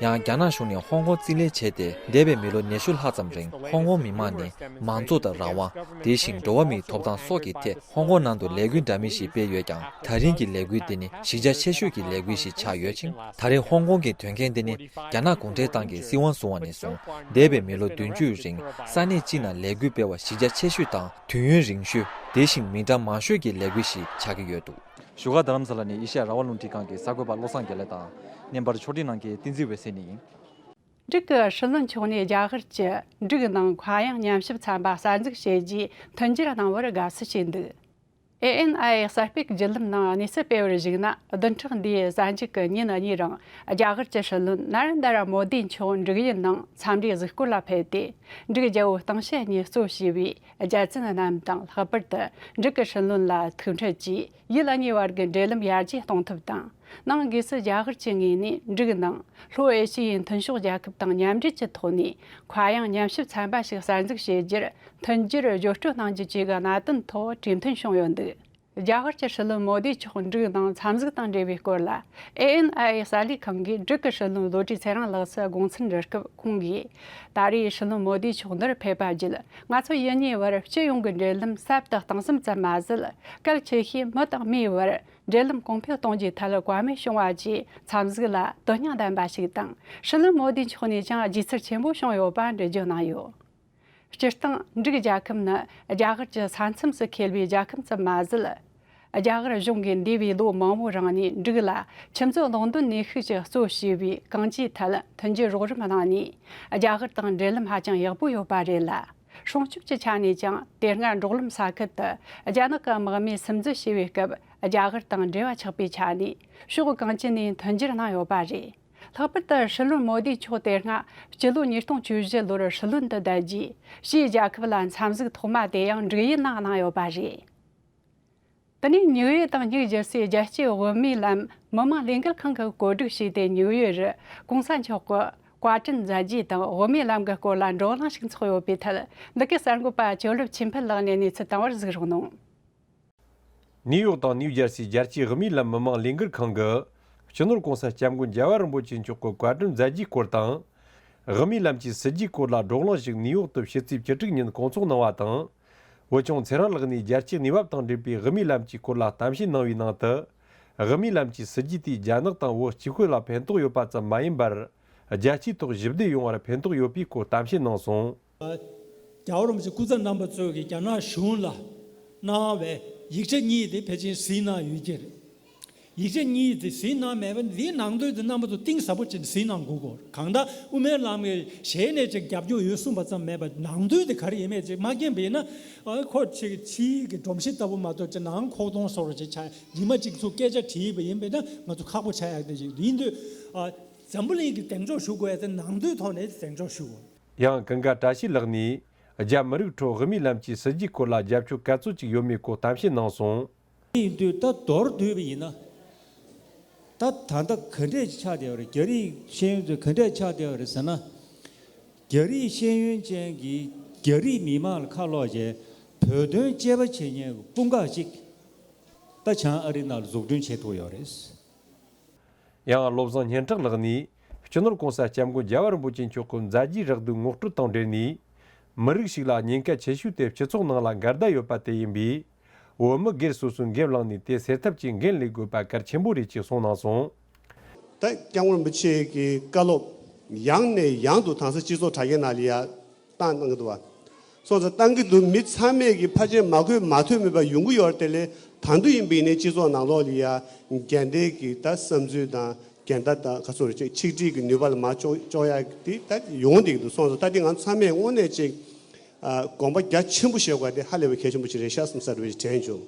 ཡང་རྒྱ་ནག་གཞུང་ནས་ཧོང་ཀོང་རྩིས་ལེན་བྱས་ཏེ་འདས་པའི་མི་ལོ་ཉི་ཤུ་ལྷག་ཙམ་རིང་ཧོང་ཀོང་མི་མང་ནི་མང་གཙོ་དང་རང་དབང་། དེ་བཞིན་འགྲོ་བ་མིའི་ཐོབ་ཐང་སོགས་ཀྱི་ཐད་ཧོང་ཀོང་ནང་དུ་ལས་འགུལ་འདྲ་མིན་ཞིག་སྤེལ་ཡོད་ཀྱང་། ད་རིང་གི་ལས་འགུལ་འདི་ནི་གཞི་རྒྱ་ཆེ་ཤོས་ཀྱི་ལས་འགུལ་ཞིག་ཆགས་ཡོད་ཅིང་། ད་རེས་ཧོང་ཀོང་གི་དོན་རྐྱེན་འདི་ནི་རྒྱ་ནག་གུང་ཁྲན་ཏང་གིས་སྲིད་དབང་བཟུང་བ་ནས་བཟུང་འདས་པའི་མི་ལོ་བདུན་ཅུའི་རིང་ས་གནས་སྤྱི་ནང་ལས་འགུལ་སྤེལ་བ་གཞི་རྒྱ་ཆེ་ཤོས་དང་དུས་ཡུན་རིང་ཤོས། དེ་བཞིན་མི་གྲངས་མང་ཤོས་ཀྱི་ལས་འགུལ་ཞིག་ཆགས་ཀྱི་ཡོད་འདུག་བཞུགས་སྒར་རྡ་རམ་ས་ལ་ནས་ཨེ་ཤ་ཡ་རང་དབང་རླུང་འཕྲིན་ཁང་གི་གསར་འགོད་པ་བློ་བཟང་དགེ་ལེགས་དང་། བརྙན་པར་ཕྱོགས་སྒྲིག་གནང་མཁན་བསྟན་འཛིན་འོད་ཟེར་གཉིས་ཡིན། འབྲུག་གི་སྲིད་བློན་མཆོག་ནས་རྒྱ་གར་གྱི་འབྲུག་ནང་མཁའ་དབྱིངས་ཉམས་ཞིབ་ཚན་པ་གསར་འཛུགས་བྱས་རྗེས་མཐུན་འགྱུར་གནང་བར་དགའ་བསུ་བྱས་འདུག་ཨེ་ཨེན་ཨའི་གསར་སྤེལ་བརྒྱུད་ལམ་ནང་གནས་ཚུལ་སྤེལ་བར་གཞིགས་ན། བདུན་ཕྲག་འདིའི་གཟའ་མཇུག་གི་ཉིན་གཉིས་རིང་རྒྱ་གར་གྱི་སྲིད་བློན་ནཱ་རེན་དྲ་མོ་དི་མཆོག་འབྲུག་ཡུལ་ནང་འཚམས་འདྲིའི་གཟིགས་སྐོར་ལ་ཕེབས་ཏེ། འབྲུག་རྒྱལ་པོ་སྟེང་ཕྱོགས་གཉིས་གཙོ་བྱས་པའི་རྒྱལ་བཙུན་རྣམས་དང་། ལྷག་པར་དུ་འབྲུག་གི་སྲིད་བློན་ལ་ཐུག་འཕྲད་ཀྱིས་ཡུལ་གཉིས་བར་གྱི་འབྲེལ་ལམ་ཡར་རྒྱས་གཏོང་ཐབས་དང་། ནང་སྒོས་སུ་རྒྱ་གར་གྱི་ངོས་ནས་འབྲུག་ནང་ལྷོ་ཨེ་ཤི་ཡའི་མཐུན་ཕྱོགས་རྒྱལ་ཁབ་དང་མཉམ་འབྲེལ་གྱི་ཐོག་ནས་མཁའ་དབྱིངས་ཉམས་ཞིབ་ཚན་པ་ཞིག་གསར་འཛུགས་བྱེད་རྒྱུར་མཐུན་འགྱུར་བརྗོད་སྤྲོད་གནང་རྒྱུ་བཅས་ཀྱི་གནད་དོན་ཐོག་གྲོས་མཐུན་བྱུང་ཡོད་འདུག་རྒྱ་གར་གྱི་སྲིད་བློན་མོ་དི་མཆོག་འབྲུག་ནང་འཚམས་གཟིགས་དང་འབྲེལ་བའི་སྐོར་ལ། ཨེ་ཨེན་ཨའི་གསར་ལས་ཁང་གིས་འབྲུག་གི་སྲིད་བློན་བློ་གྲོས་ཚེ་རིང་ལགས་སུ་དགོངས་ཚུལ་འདྲི་སྐབས་ཁོང་གིས། ད་རེས་སྲིད་བློན་མོ་དི་མཆོག་འདིར་ཕེབས་པ་བརྒྱུད། ང་ཚོ་ཡུལ་གཉིས་བར་སྤྱི་ཡོངས་ཀྱི་འབྲེལ་ལམ་ཟབ་ཏུ་གཏིང་ཟབ་ཙམ་མ་ཟད། གལ་ཆེ་ཤོས་མི་དང་མིའི་བར་འབྲེལ་ལམ་གོང་འཕེལ་གཏོང་རྒྱུའི་ཐད་བཀའ་མོལ་བྱུང་བ་བཅས་འཚམས་གཟིགས་ལ་དོན་སྙིང་ལྡན་པ་ཞིག་དང་། སྲིད་བློན་མོ་དི་མཆོག་ནས་ཀྱང་དགྱེས་ཚུལ་ཆེན་པོ་བྱུང་ཡོད་པ་འགྲེལ་བརྗོད་གནང་ཡོད། སྤྱིར་བཏང་འབྲུག་རྒྱལ་ཁབ་ནི་རྒྱ་གར་གྱི་ས་མཚམས་སུ་འཁེལ་བའི་རྒྱལ་ཁབ་ཙམ་མ་ཟད། རྒྱ་གར་གཞུང་གིས་འདས་པའི་ལོ་མང་པོའི་རིང་ནས་འབྲུག་ལ་ཁྱིམ་སྲོལ་སློབ་སྟོན་ནུས་ཤུགས་ཀྱིས་གཙོ་བྱས་པའི་གང་ཅིའི་ཐད་མཐུན་འགྱུར་རོགས་རམ་གནང་ནས། རྒྱ་གར་དང་འབྲེལ་ལམ་ཧ་ཅང་ཡག་པོ་ཡོད་པ་རེད་ལ། སྲུང་སྐྱོབ་ཀྱི་ཆ་ནས་ཀྱང་དེ་སྔ་འབྲོག་ལམ་ས་ཁུལ་དུ་རྒྱ་ནག་གི་དམག་མིས་སིམ་འཛུལ་བྱས་པའི་སྐབས། རྒྱ་གར་དང་འབྲེལ་བ་ཆགས་པའི་ཆ་ནས་ཕྱོགས་གང་ཅི་ནས་མཐུན་འགྱུར་གནང་ཡོད་པ་རེད། ལྷག་པར་དུ་སྲིད་བློན་མོ་དིའི་མཆོག་དེ་སྔ་སྤྱི་ལོ་ཉིས་སྟོང་བཅུ་བཞི་ལོར་སྲིད་བློན་དུ་བསྡད་རྗེས། ཕྱིའི་རྒྱལ་ཁབ་ལ་འཚམས་གཟིགས་ཐོག་མ་དེ་ཡང་འབྲུག་ཡུལ་ནང་གནང་ཡོད་པ་རེད། དེ་ནས་ཉིའུ་ཡོག་དང་སྙིང་རྗེ་སའི་རྒྱལ་སྤྱིའི་དབུ་མའི་ལམ་མི་དམངས་ལས་འགུལ་ཁང་གིས་བཀོད་སྒྲིག་བྱས་ཏེ། ཉིའུ་ཡོག་རུ་གོང་ས་མཆོག་གི་བཀའ་དྲིན་མཛད་རྗེས་དང་དབུ་མའི་ལམ་གྱི་སྐོར་ལ་བགྲོ་གླེང་ཞིག་འཚོགས་ཡོད་པའི་ཐད། འདི་གའི་གསར་འགོད་པ་ཇོ་ལེབ་ཆོས་འཕེལ་ལགས་ནས་གནས་ཚུལ་བཏང་བར་གཟིགས་རོགས་གནང་། ནིའུ་ཡོག་དང་ནིའུ་ཇར་སིའི་རྒྱལ་སྤྱིའི་དབུ་མའི་ལམ་མི་དམངས་ལས་འགུལ་ཁང་གིས། སྤྱི་ནོར་གོང་ས་སྐྱབས་མགོན་རྒྱལ་བ་རིན་པོ་ཆེ་མཆོག་གི་བཀའ་དྲིན་མཛད་རྗེས་སྐོར་དང་། དབུ་མའི་ལམ་གྱི་སྲིད་ཇུས་སྐོར་ལ་བགྲོ་གླེང་ཞིག་ནིའུ་ཡོག་ཏུ་ཕྱི་ཚེས་བཅུ་དྲུག་ཉིན་སྐོང་ཚོགས་གནང་བ་དང་། བོད་སྐྱོང་ཚེ་རིང་ལགས་ནས་རྒྱལ་སྤྱིའི་གནས་བབ་དང་འབྲེལ་བའི་དབུ་མའི་ལམ་གྱི་སྐོར་ལ་གཏམ་བཤད་གནང་བའི་ནང་དུ། དབུ་མའི་ལམ་གྱི་སྲིད་ཇུས་དེས་རྒྱ་ནག་དང་བོད་གཅིག་པུ་ལ་ཕན་ཐོགས་ཡོད་པ་ཙམ་མ་ཡིན་པར། རྒྱལ་སྤྱིའི་ཐོག་ཞི་བདེ་ཡོང་བར་ཕན་ཐོགས་ཡོད་པའི་སྐོར་གཏམ་བཤད་གནང་སོང་། རྒྱལ་བ་རིན་པོ་ཆེ་སྐུ་ཚབ་རྣམ་པ་ཚོས་ཀྱིས་རྒྱ་ནག་གཞུང་ལ་གནང་བའི་ཡིག་ཆ་གཉིས་དེ་ཕལ་ཆེར་གཟིགས་གནང་ཡོད་ཀྱི་རེད། ཡིག་ཆ་གཉིས་དེ་གཟིགས་གནང་མེད་པ་འདིའི་ནང་དོན་དེ་རྣམ་པ་ཚོ་གཏིང་ཟབ་པོ་བྱས་ནས་གཟིགས་གནང་དགོས་སྐོར། གང་ལྟར་དབུ་མའི་ལམ་གྱི་ཞལ་ནས་ཅིག་རྒྱབ་སྐྱོར་ཡོད་གསུངས་པ་ཙམ་མེད་པ། ནང་དོན་དེ་ག་རེ་ཡིན་མེད་ཅིག་མ་མཁྱེན་པ་ཡིན་ན། ཨ། ཁོ་ཅིག་ཕྱིའི་གི་སྒྲོམ་གཞི་ལྟ་བུ་མ་གཏོགས་ཅིག་ནང་ཁོག་སྟོང་བཟོ་འདྲ་ཅིག་ཆགས། ཉི་མ་གཅིག་ཚུར་སྐད་ཆ་དྲིས་པ་ཡིན་པས་ན་ང་ཚོ་ཁག་པོ་ཆགས་ཡག་དེ་ཅིག་ཡིན་དུས། ཨ། འཛམ་བུ་གླིང་གིས་གདེང་འཇོག་ཞུ་དགོས་ཡ་དེ་ནང་དོན་ཐོག་ནས་གདེང་འཇོག་ཞུ་དགོས། ཡང་ཀུན་དགའ་བཀྲ་ཤིས་ལགས་ནས། རྒྱ་མི་རིགས་ཁྲོད་དབུ་མའི་ལམ་གྱི་སྲིད་ཇུས་སྐོར་ལ་རྒྱབ་སྐྱོར་ག་ཚོད་ཅིག་ཡོད་མེད་སྐོར་གཏམ་བཤད་གནང་སོང་། ཡིན་དུས་ད་མདོར་བསྡུས་པ་ཡིན་ན། ད་ད་ལྟ་ག་འདྲས་ཆགས་བསྡད་པ་རེད། རྒྱ་རིགས་ཤེས་ཡོན་ཚོས་ག་འདྲས་ཆགས་བསྡད་པ་རེད་ཟེར་ན། རྒྱ་རིགས་ཤེས་ཡོན་ཅན་གྱིས་རྒྱ་རིགས་མི་མང་ལ་ཁ་ལོག་བྱས། བོད་དོན་དཔྱད་པ་བྱེད་མཁན་གྱི་དཔུང་ཁག་ཅིག་ད་བྱང་ཨ་རི་ནང་ལ་འཛུགས་སྐྲུན་བྱེད་ཐུབ་ཡོད་རེད། ཡང་བློ་བཟང་སྙན་གྲགས་ལགས་ནས། སྤྱི་ནོར་གོང་ས་སྐྱབས་མགོན་རྒྱལ་བ་རིན་པོ་ཆེ་མཆོག་གི་མཛད་རྗེས་རགས་བསྡུས་ངོ་སྤྲོད་དང་འབྲེལ་ནས། མི་རིགས་ཤིག་ལ་ཉེན་ཁ་ཆེ་ཤོས་དེ་སྤྱི་ཚོགས་ནང་ལ་འགལ་ཟླ་ཡོད་པ་དེ་ཡིན་པས། བོད་མི་སྒེར་སོ་སོས་འགན་བླངས་ནས་དེ་སེལ་ཐབས་ཀྱི་འགན་ལེན་དགོས་པ་གལ་ཆེན་པོ་རེད་ཅེས་གསུངས་གནང་སོང་། ད་སྐྱབས་མགོན་རིན་པོ་ཆེ་གི་བཀའ་སློབ་ཡང་ནས་ཡང་དུ་གདན་ས་སྤྱི་ཚོགས་དྲ་རྒྱའི་ནང་ལ་ཡ་བཏང་གནང་གི་འདུག་བ། སོང་ཙང་བཏང་གི་འདུག། མི་ཚང་མས་ཀྱི་ཕལ་ཆེར་མ་གོ་མ་ཐོས་མེད་པ་ཡོང་གི་ཡོད་རེད། དེ་ལས་ད་དུང་ཡིན་པ་ཡིན་ནའི་སྤྱི་ཚོགས་ནང་ལོགས་ལ་ཡ་འགལ་ཟླའི་གི་ད་བསམ་ཚུལ་དང་འགལ་ཟླ་དང་ག་ཚོད་རེད་ཅེས་ཆིག་སྒྲིལ་གྱི་ནུས་པ་ལ་མར་གཅོག་གཅོག་ཡག་དེ་ད་ཡོང་བསྡད་ཀྱི་འདུག། སོང་ཙང་ད་དེ་ང་ཚང་མས་དངོས་གནས་ཅིག་ཨ་དགོངས་པ་རྒྱ་ཆེན་པོ་བཞེས་དགོས་པ་དེ་ཧ་ལས་པའི་གལ་ཆེན་པོ་ཅིག་རེད་ཤག་བསམ་ས་རེ་བ་ཞིག་དྲན་བྱུང་།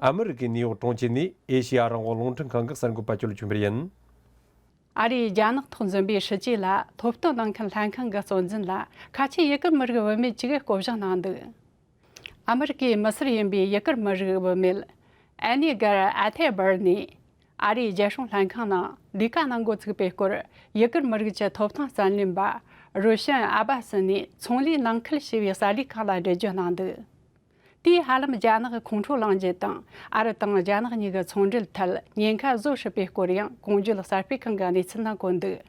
ཨ་མི་རི་ཀའི་ནིའུ་ཡོག་གྲོང་ཁྱེར་ནས་ཨེ་ཤེ་ཡ་རང་དབང་རླུང་འཕྲིན་ཁང་གི་གསར་འགོད་པ་ཇོ་ལེབ་ཆོས་འཕེལ་ཡིན། ཨ་རིའི་རྒྱ་ནག་ཐོག་འཛིན་པའི་སྲིད་ཇུས་ལ་སློབ་སྟོན་གནང་མཁན་ལྷན་ཁང་གི་གཙོ་འཛིན་ལ་ཁ་ཆེ་ཡུ་གུར་མི་རིགས་བུད་མེད་ཅིག་གིས་བསྐོ་བཞག་གནང་འདུག། ཨ་མི་རི་ཀའི་མི་སེར་ཡིན་པའི་ཡུ་གུར་མི་རིགས་བུད་མེད་ཨན་ནི་གར་ཨ་ཐེ་སྦར་ནས་ཨ་རིའི་རྒྱལ་སྲུང་ལྷན་ཁང་ནང་ལས་ཀ་གནང་འགོ་ཚུགས་པའི་སྐོར། ཡུ་གུར་མི་རིགས་ཀྱི་ཐོབ་ཐང་རྩལ་ལེན་པ་རུ་ཤན་ཨ་བ་སི་ནས་ཚོང་ལས་ནང་ཁུལ་ཞེས་པའི་གསར་ལས་ཁག་ལ་འགྲེལ་བརྗོད་གནང་འདུག། དེས་ཧ་ལམ་རྒྱ་ནག་གི་ཁོང་ཁྲོ་ལངས་རྒྱུ་དང་། ཨ་རི་དང་རྒྱ་ནག་གཉིས་ཀྱི་ཚོང་འབྲེལ་ཐད་ཉེན་ཁ་བཟོ་སྲིད་པའི་སྐོར་ཡང་གོང་བརྗོད་གསར་སྤེལ་ཁང་གིས་གནས་ཚུལ་ནང་བཀོད་འདུག།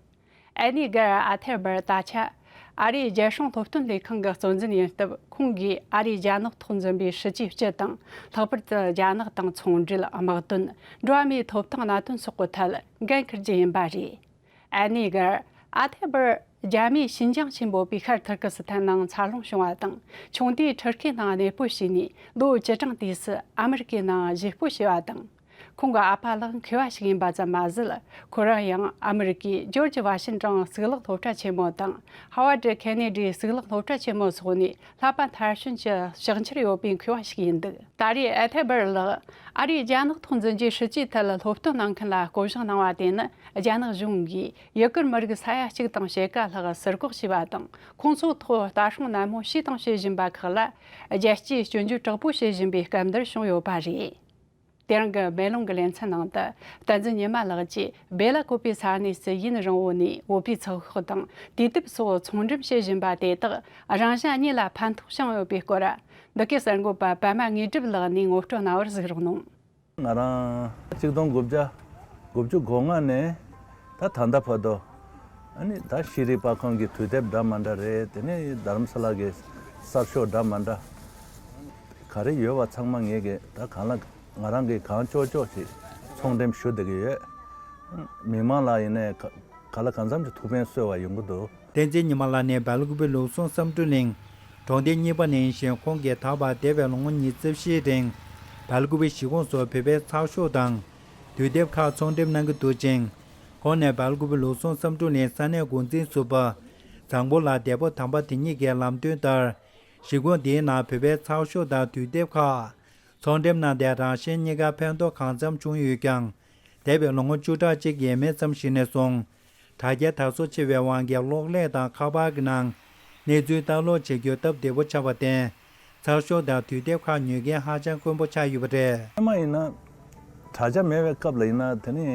ཨན་ནི་གར་ཨ་ཐེ་སྦར་ད་ཆ་ཨ་རིའི་རྒྱལ་སྲུང་སློབ་སྟོན་ལས་ཁང་གི་གཙོ་འཛིན་ཡིན་སྟབས། ཁོང་གིས་ཨ་རིའི་རྒྱ་ནག་ཐོག་འཛིན་པའི་སྲིད་ཇུས་སྤྱི་དང་། ལྷག་པར་དུ་རྒྱ་ནག་དང་ཚོང་འབྲེལ། དམག་དོན། འགྲོ་བ་མིའི་ཐོབ་ཐང་གནད་དོན་སོགས་ཀྱི་ཐད་འགན་འཁུར་རྒྱུ་ཡིན་པ་རེད། ཨན་ནི་གར་ཨ་ཐེ་བར་རྒྱ་མིའི་ཤིན་ཅང་ཆེན་པོ་པེ་ཤར་ཐུར་ཀི་སི་ཐན་ནང་འཚར་ལོངས་བྱུང་བ་དང་། ཆུང་དུས་ཁྲི་ཁའི་ནང་གནས་སྤོ་བྱས་ནས། ལོ་བཅུ་གྲངས་དུས་སུ་ཨ་མི་རི་ཀའི་ནང་གཞིས་སྤོ་བྱས་པ་དང་། ཁོང་གི་ཨ་ཕ་ལགས་མཁས་པ་ཞིག་ཡིན་པ་ཙམ་མ་ཟད། ཁོ་རང་ཡང་ཨ་མི་རི་ཀའི་ཇོར་ཇི་ཝ་ཤིན་ཏོན་གཙུག་ལག་སློབ་གྲྭ་ཆེན་མོ་དང་། ཧ་ཝར་ཌི་ཁེ་ནེ་ཌི་གཙུག་ལག་སློབ་གྲྭ་ཆེན་མོ་སོགས་ནས་བསླབ་པ་མཐར་ཕྱིན་གྱི་ཕྱག་འཁྱེར་ཡོད་པའི་མཁས་པ་ཞིག་ཡིན་འདུག། ད་རེས་ཨ་ཐེ་བར་ལགས་ཨ་རིའི་རྒྱ་ནག་ཐོག་འཛིན་རྒྱུའི་སྲིད་ཇུས་ཐད་སློབ་སྟོན་གནང་མཁན་ལ་བསྐོ་གཞག་གནང་བ་དེ་ནི། རྒྱ་ནག་གཞུང་གིས་ཡུ་གུར་མི་རིགས་ས་ཡ་གཅིག་དང་ཕྱེད་ཀ་ལྷག་ཟུར་འགོག་བྱས་པ་དང་། ཁོང་ཚོའི་ཐོག་ལྟ་སྲུང་ནན་མོ་བྱས་དང་བྱེད་བཞིན་པ་ཁག་ལ་རྒྱལ་སྤྱིའི་སྐྱོན་བརྗོད་དྲག་པོ་བྱེད་བཞིན་པའི་སྐབས་འདིར་བྱུང་ཡོད་པ་རེད། དེ་རིང་གི་མེ་ལོང་གི་ལེ་ཚན་ནང་དུ། བསྟན་འཛིན་ཉི་མ་ལགས་ཀྱིས་བེ་ལ་ཀོ་པའི་ས་གནས་སུ་ཡུན་རིང་བོ་ནས་བོད་པའི་ཚགས་ཤོག་དང་དུས་དེབ་སོགས་ཚོང་འགྲེམས་བྱེད་བཞིན་པ་དེ་དག་རང་གཞན་གཉིས་ལ་ཕན་ཐོགས་བྱུང་ཡོད་པའི་སྐོར། འདི་གའི་གསར་འགོད་པ་པད་མ་དངོས་གྲུབ་ལགས་ནས་ངོ་སྤྲོད་གནང་བར་གཟིགས་རོགས་གནང་། ང་རང་གཅིག་སྟོང་དགུ་བརྒྱ་དགུ་བཅུ་གོ་ལྔ་ནས་ད་ད་ལྟ་བར་དུ། ཨ་ནི་ད་ཤེས་རིག་པར་ཁང་གི་དུས་དེབ་འདྲ་མི་འདྲ་རེད། དེ་ནས་རྡ་རམ་ས་ལ་གི་གསར་ཤོག་འདྲ་མི་འདྲ་ག་རེ་ཡོད་པ་ཚང་མ་ངས་གི་ད་གང་ལ་ང་རང་གིས་གང་ལྕོགས་ལྕོགས་ཤིག་ཚོང་འགྲེམས་ཞུ་བསྡད་ཀྱི་ཡོད། མི་མང་ལ་ཡིན་ནའི་ག་ག་ལ་གང་འཚམ་གྱི་ཐུགས་ཕན་གསོས་པ་ཡོང་གི་འདུག། བསྟན་འཛིན་ཉི་མ་ལགས་ནི་སྦེལ་ཀོབ་ལུགས་ཟུང་བསམ་གྲུབ་གླིང་གྲོང་སྡེ་གཉིས་པ་ནང་བཞིན། ཁོང་གིས་ད་བར་འདས་པའི་ལོ་ངོ་ཉི་ཤུ་རྩ་བཞིའི་རིང་། སྦེལ་ཀུ་པེ་གཞིས་ཁོངས་སུ་བོད་པའི་ཚགས་ཤོག་དང་དུས་དེབ་ཁག་ཚོང་འགྲེམས་གནང་གི་འདུག་ཅིང་། ཁོང་ནས་སྦེལ་ཀུ་པེ་ལུགས་ཟུང་བསམ་གྲུབ་གླིང་ས་གནས་འགོ་འཛིན་ཟུར་པ་བཟང་པོ་ལགས་འདས་པོ་དམ་པ་དེ་ཉིད་ཀྱི་ལམ་སྟོན་ལྟར། གཞིས་ཁོངས་འདིའི་ནང་བོད་པའི་ཚགས་ཤོག་དང་དུས་དེབ་ཁག་ཚོང་འགྲེམས་གནང་སྟེ་རང་གཞན་གཉིས་ཀ་ཕན་ཐོགས་གང་འཚམ་བྱུང་ཡོད་ཀྱང་། འདས་པའི་ལོ་ངོ་བཅུ་ཕྲག་གཅིག་ཡས་མས་ཙམ་ཞིག་ནས་བཟུང་། དྲ་རྒྱ་དར་སོ་ཆེ་བའི་དབང་གིས་གློག་ཀླད་དང་ཁ་པར་གྱི་ནང་གནས་ཚུལ་ལྟ་ཀློག་བྱེད་རྒྱུ་སྟབས་བདེ་པོ་ཆགས་པར་བརྟེན། ཚགས་ཤོག་དང་དུས་དེབ་ཁག་ཉོ་མཁན་ཧ་ཅང་དཀོན་པོ་ཆགས་ཡོད་པ་རེད། སྔོན་མ་ཡིན་ན་དྲ་རྒྱ་མེད་པའི་སྐབས་ལ་ཡིན་ན་དེ་ནི་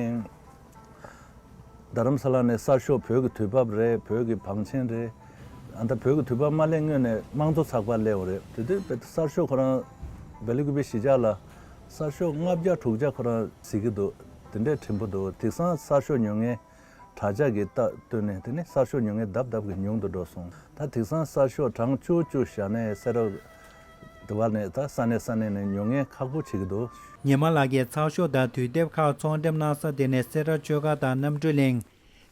རྡ་རམ་ས་ལ་ནས་གསར་ཤོག་བོད་ཀྱི་དུས་བབ་རེད། བོད་ཀྱི་བང་ཆེན་རེད། ཨ་ད་བོད་ཀྱི་དུས་བབ་མ་སླེབས་སྔོན་ནས་དམངས་གཙོ་ཚགས་པར་སླེབས་པ་རེད། དེ་དུས་གསར་ཤོག་ཁོ་རང་སྦེལ་ཀུ་པེ་གཞིས་ཆགས་ལ་གསར་ཤོག་ལྔ་བརྒྱ་དྲུག་བརྒྱ་ཁོ་རང་གཟིགས་ཀྱི་འདུག་དེ་འདྲས་བྲིན་པོ་འདུག་དེང་སང་གསར་ཤོག་ཉོ་མཁན་དྲ་རྒྱ་གི་ལྟ་བསྟུན་ནས་དེ་ནས་གསར་ཤོག་ཉོ་མཁན་ལྡབ་ལྡབ་ཀྱིས་ཉུང་དུ་འགྲོ་སོང་། ད་དེང་སང་གསར་ཤོག་གྲངས་བཅུ་བཅུ་བཞག་ནས་གསལ་བསྒྲགས་དེ་བར་ནས་ད་ས་གནས་ས་གནས་ནས་ཉོ་མཁན་ཁག་པོ་བྱེད་ཀྱི་འདུག་ཉི་མ་ལགས་ཀྱིས་ཚགས་ཤོག་དང་དུས་དེབ་ཁག་ཚོང་འགྲེམས་གནང་ས་དེ་ནི་སེ་ར་ཆོས་སྒར་དང་རྣམ་གྲོལ་གླིང་།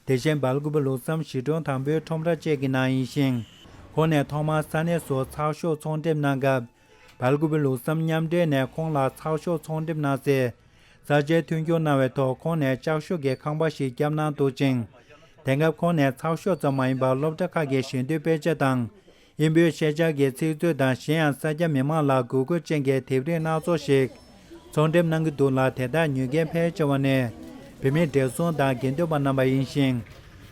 དེ་བཞིན་སྦེལ་ཀུ་པེ་ལུགས་བསམ་གཞིས་གྲོང་དང་པོའི་ཁྲོམ་ར་བཅས་ཀྱི་ནང་ཡིན་ཞིང་། ཁོང་ནས་ཐོག་མར་ས་གནས་སུ་ཚགས་ཤོག་ཚོང་འགྲེམས་གནང་སྐབས། སྦེལ་ཀུ་པེ་ལུགས་བསམ་མཉམ་འབྲེལ་ནས་ཁོང་ལ་ཚགས་ཤོག་ཚོང་འགྲེམས་གནང་སའི་ས་ཆའི་མཐུན་འགྱུར་གནང་བའི་ཐོག་ཁོང་ནས་ལྕགས་ཤོག་གི་ཁང་པ་ཞིག་བརྒྱབ་གནང་འདུག་ཅིང་། དེང་སྐབས་ཁོང་ནས་ཚགས་ཤོག་ཙམ་མ་ཡིན་པར་སློབ་གྲྭ་ཁག་གི་ཞལ་འདོན་དཔེ་ཆ་དང་། དབྱིན་བོད་ཤན་སྦྱར་གྱི་ཚིག་མཛོད་དང་གཞན་ཡང་གསར་སྐྱ་མི་མང་ལ་དགོས་མཁོ་ཅན་གྱི་དེབ་རིགས་སྣ་ཚོགས་ཤིག་ཚོང་འགྲེམས་གནང་གི་འདུག་ལ། དེ་དག་ཉོ་མཁན་ཕལ་ཆེ་བ་ནི་བོད་མིའི་བགྲེས་སོང་དང་དགེ་འདུན་པ་རྣམ་པ་ཡིན་ཞིང་།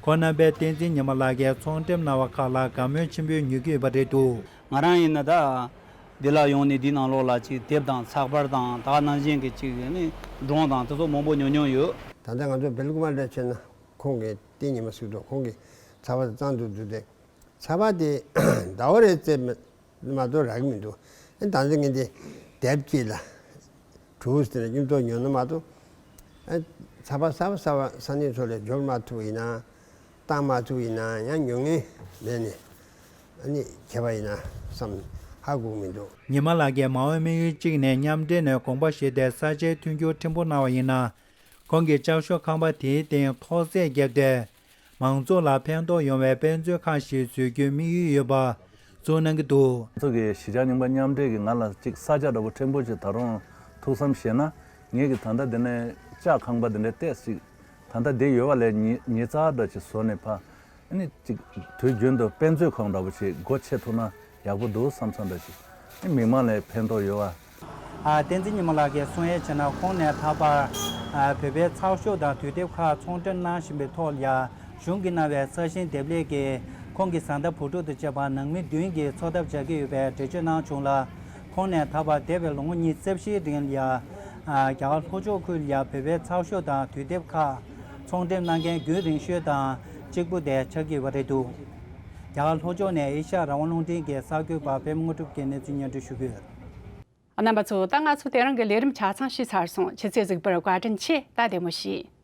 ཁོང་རྣམ་པས་བསྟན་འཛིན་ཉི་མ་ལགས་ཀྱིས་ཚོང་འགྲེམས་གནང་བ་ཁག་ལ་དགའ་མོས་ཆེན་པོས་ཉོ་གི་ཡོད་པ་རེད་འདུག་ང་རང་ཡིན་ན་ད་འདི་ལ་ཡོང་ནས་འདི་ནང་ལོགས་ལ་ཅིག་དེབ་དང་ཚགས་པར་དང་ད་ག་ནང་བཞིན་གྱི་ཅིག་ནི་སྒྲུང་དང་དེ་ཚོ་མང་པོ་ཉོ་མྱོང་ཡོད། ད་ལྟ་ང་ཚོ་སྦེལ་ཀུ་པེ་ལ་ཕྱིན་ན་ཁོང་གིས་བསྟན་ཉི་མ་ཟེར་འདུག་ཁོང་གིས་ཚགས་པར་གཙང་དུ་བསྡུས་ཏེ། ཚགས་པར་དེ་ཟླ་བ་རེ་བཙལ་མ་མ་གཏོགས་རག་གི་མི་འདུག་ཨ་ད་ལྟ་ངས་འདི་དེབ་ཅིག་ལ་གྲུ་ཟེར་ནས་སྙུན་ཐོག་ཉོ་ན་མ་གཏོགས། ཨ་ཚགས་པར་གསར་པ་གསར་པ་ས་གནས་ཚོ་ལ་འབྱོར་མ་ཐུབ་ཡིན་ན། བཏང་མ་ཐུབ་ཡིན་ན་ཡང་ཉོ་མཁན་མེད་ནས་ཨ་ནི་བྱས་པ་ཡིན་ན་བསམ་ཧ་གོ་གི་མི་འདུག་ཉི་མ་ལགས་ཀྱིས་མ་འོངས་དམིགས་ཡུལ་གཅིག་ནས་མཉམ་འབྲེལ་ནས་དགོངས་པ་བཞེས་ཏེ་ས་ཆའི་མཐུན་འགྱུར་ཕྲན་བུ་གནང་བ་ཡིན་ན། ཁོང་གི་ལྕགས་ཤོག་ཁང་པ་དེའི་སྟེང་ཐོག་བརྩེགས་བརྒྱབ་སྟེ། མང་ཚོགས་ལ་ཕན་ཐོགས་ཡོང་བའི་དཔེ་མཛོད་ཁང་ཞིག་བཟོ་རྒྱུའི་དམིགས་ཡུལ་ཡོད་པ་གསུངས་གནང་གི་འདུག་ང་ཚོ་གི་གཞིས་ཆགས་རྙིང་པ་མཉམ་འབྲེལ་གྱིས་ང་ལ་ཅིག་ས་ཆ་འདྲ་པོ་ཕྲན་བུ་ཞིག་ད་རུང་ཐུགས་བསམ་བཞེས་ན། ངེད་ཀྱི་ད་ལྟ་འདི་ནས་ལྕགས་ཁང་པ་འདི་འདྲའི་ཏོག་ཙམ་ད་ལྟ་འདི་ཡོད་པ་ལས་ཉི་ཉི་ཚགས་འདྲ་ཅིག་བཟོ་ནས་ཕ། ཨ་ནི་ཅིག་དུས་རྒྱུན་དུ་དཔེ་མཛོད་ཁང་འདྲ་པོ་ཞིག་སྒོ་ཕྱེ་ཐུབ་ན་ཡག་པོ་འདུག་བསམ་བསམ་འདྲ་ཅིག་ཨ་མི་མང་ལ་ཕན་ཐོགས་ཡོད་པ། ཨ་བསྟན་འཛིན་ཉི་མ་ལགས་ཀྱིས་གསུང་ཡས་བྱས་ན། ཁོང་ནས་ད་བར་ཨ་བོད་པའི་ཚགས་ཤོག་དང་དུས་དེབ་ཁག་ཚོང་འགྲེམས་གནང་བཞིན་པའི་ཐོག་ལ་ཡ། གཞུང་གིས་གནང་བའི་ས་ཞིང་འདེབས་ལས་ཀྱིས་ཁོང་གི་བཟའ་ཟླ་བུ་ཕྲུག་དང་བཅས་པ་ནང་མི་བདུན་གྱིས་འཚོ་ཐབས་བྱ་གི་ཡོད་པའི་འགྲེལ་བརྗོད་གནང་བྱུང་ལ། ཁོང་ནས་ད་བར་འདས་པའི་ལོ་ངོ་ཉི་ཤུ་རྩ་བཞིའི་རིང་ལ་ཡ། རྒྱ་གར་ལྷོ་ཕྱོགས་ཁུལ་ལ་ཡ་བོད་པའི་ཚགས་ཤོག་དང་དུས་དེབ་ཁག་ཚོང་འགྲེམས་གནང་མཁན་རྒྱུན་རིང་ཤོས་དང་གཅིག་པུ་དེ་ཆགས་ཀྱི་ཡོད་པ་རེད་འདུག་རྒྱ་གར་ལྷོ་ཕྱོགས་ནས་ཨེ་ཤ་ཡ་རང་དབང་རླུང་འཕྲིན་གྱི་གསར་འགོད་པ་པད་མ་དངོས་གྲུབ་ཀྱིས་གནས་ཚུལ་སྙན་སྒྲོན་ཞུ་གི་ཡོད། རྣམ་པ་ཚོ། ད་ང་ཚོ་དེ་རིང་གི་ལས་རིམ་ཆ་ཚང་ཞུས་ཚར་སོང་། ཁྱེད་ཚོས་གཟིགས་པར་བཀའ་དྲིན་ཆེ། ད་བདེ་མོ་བྱོས།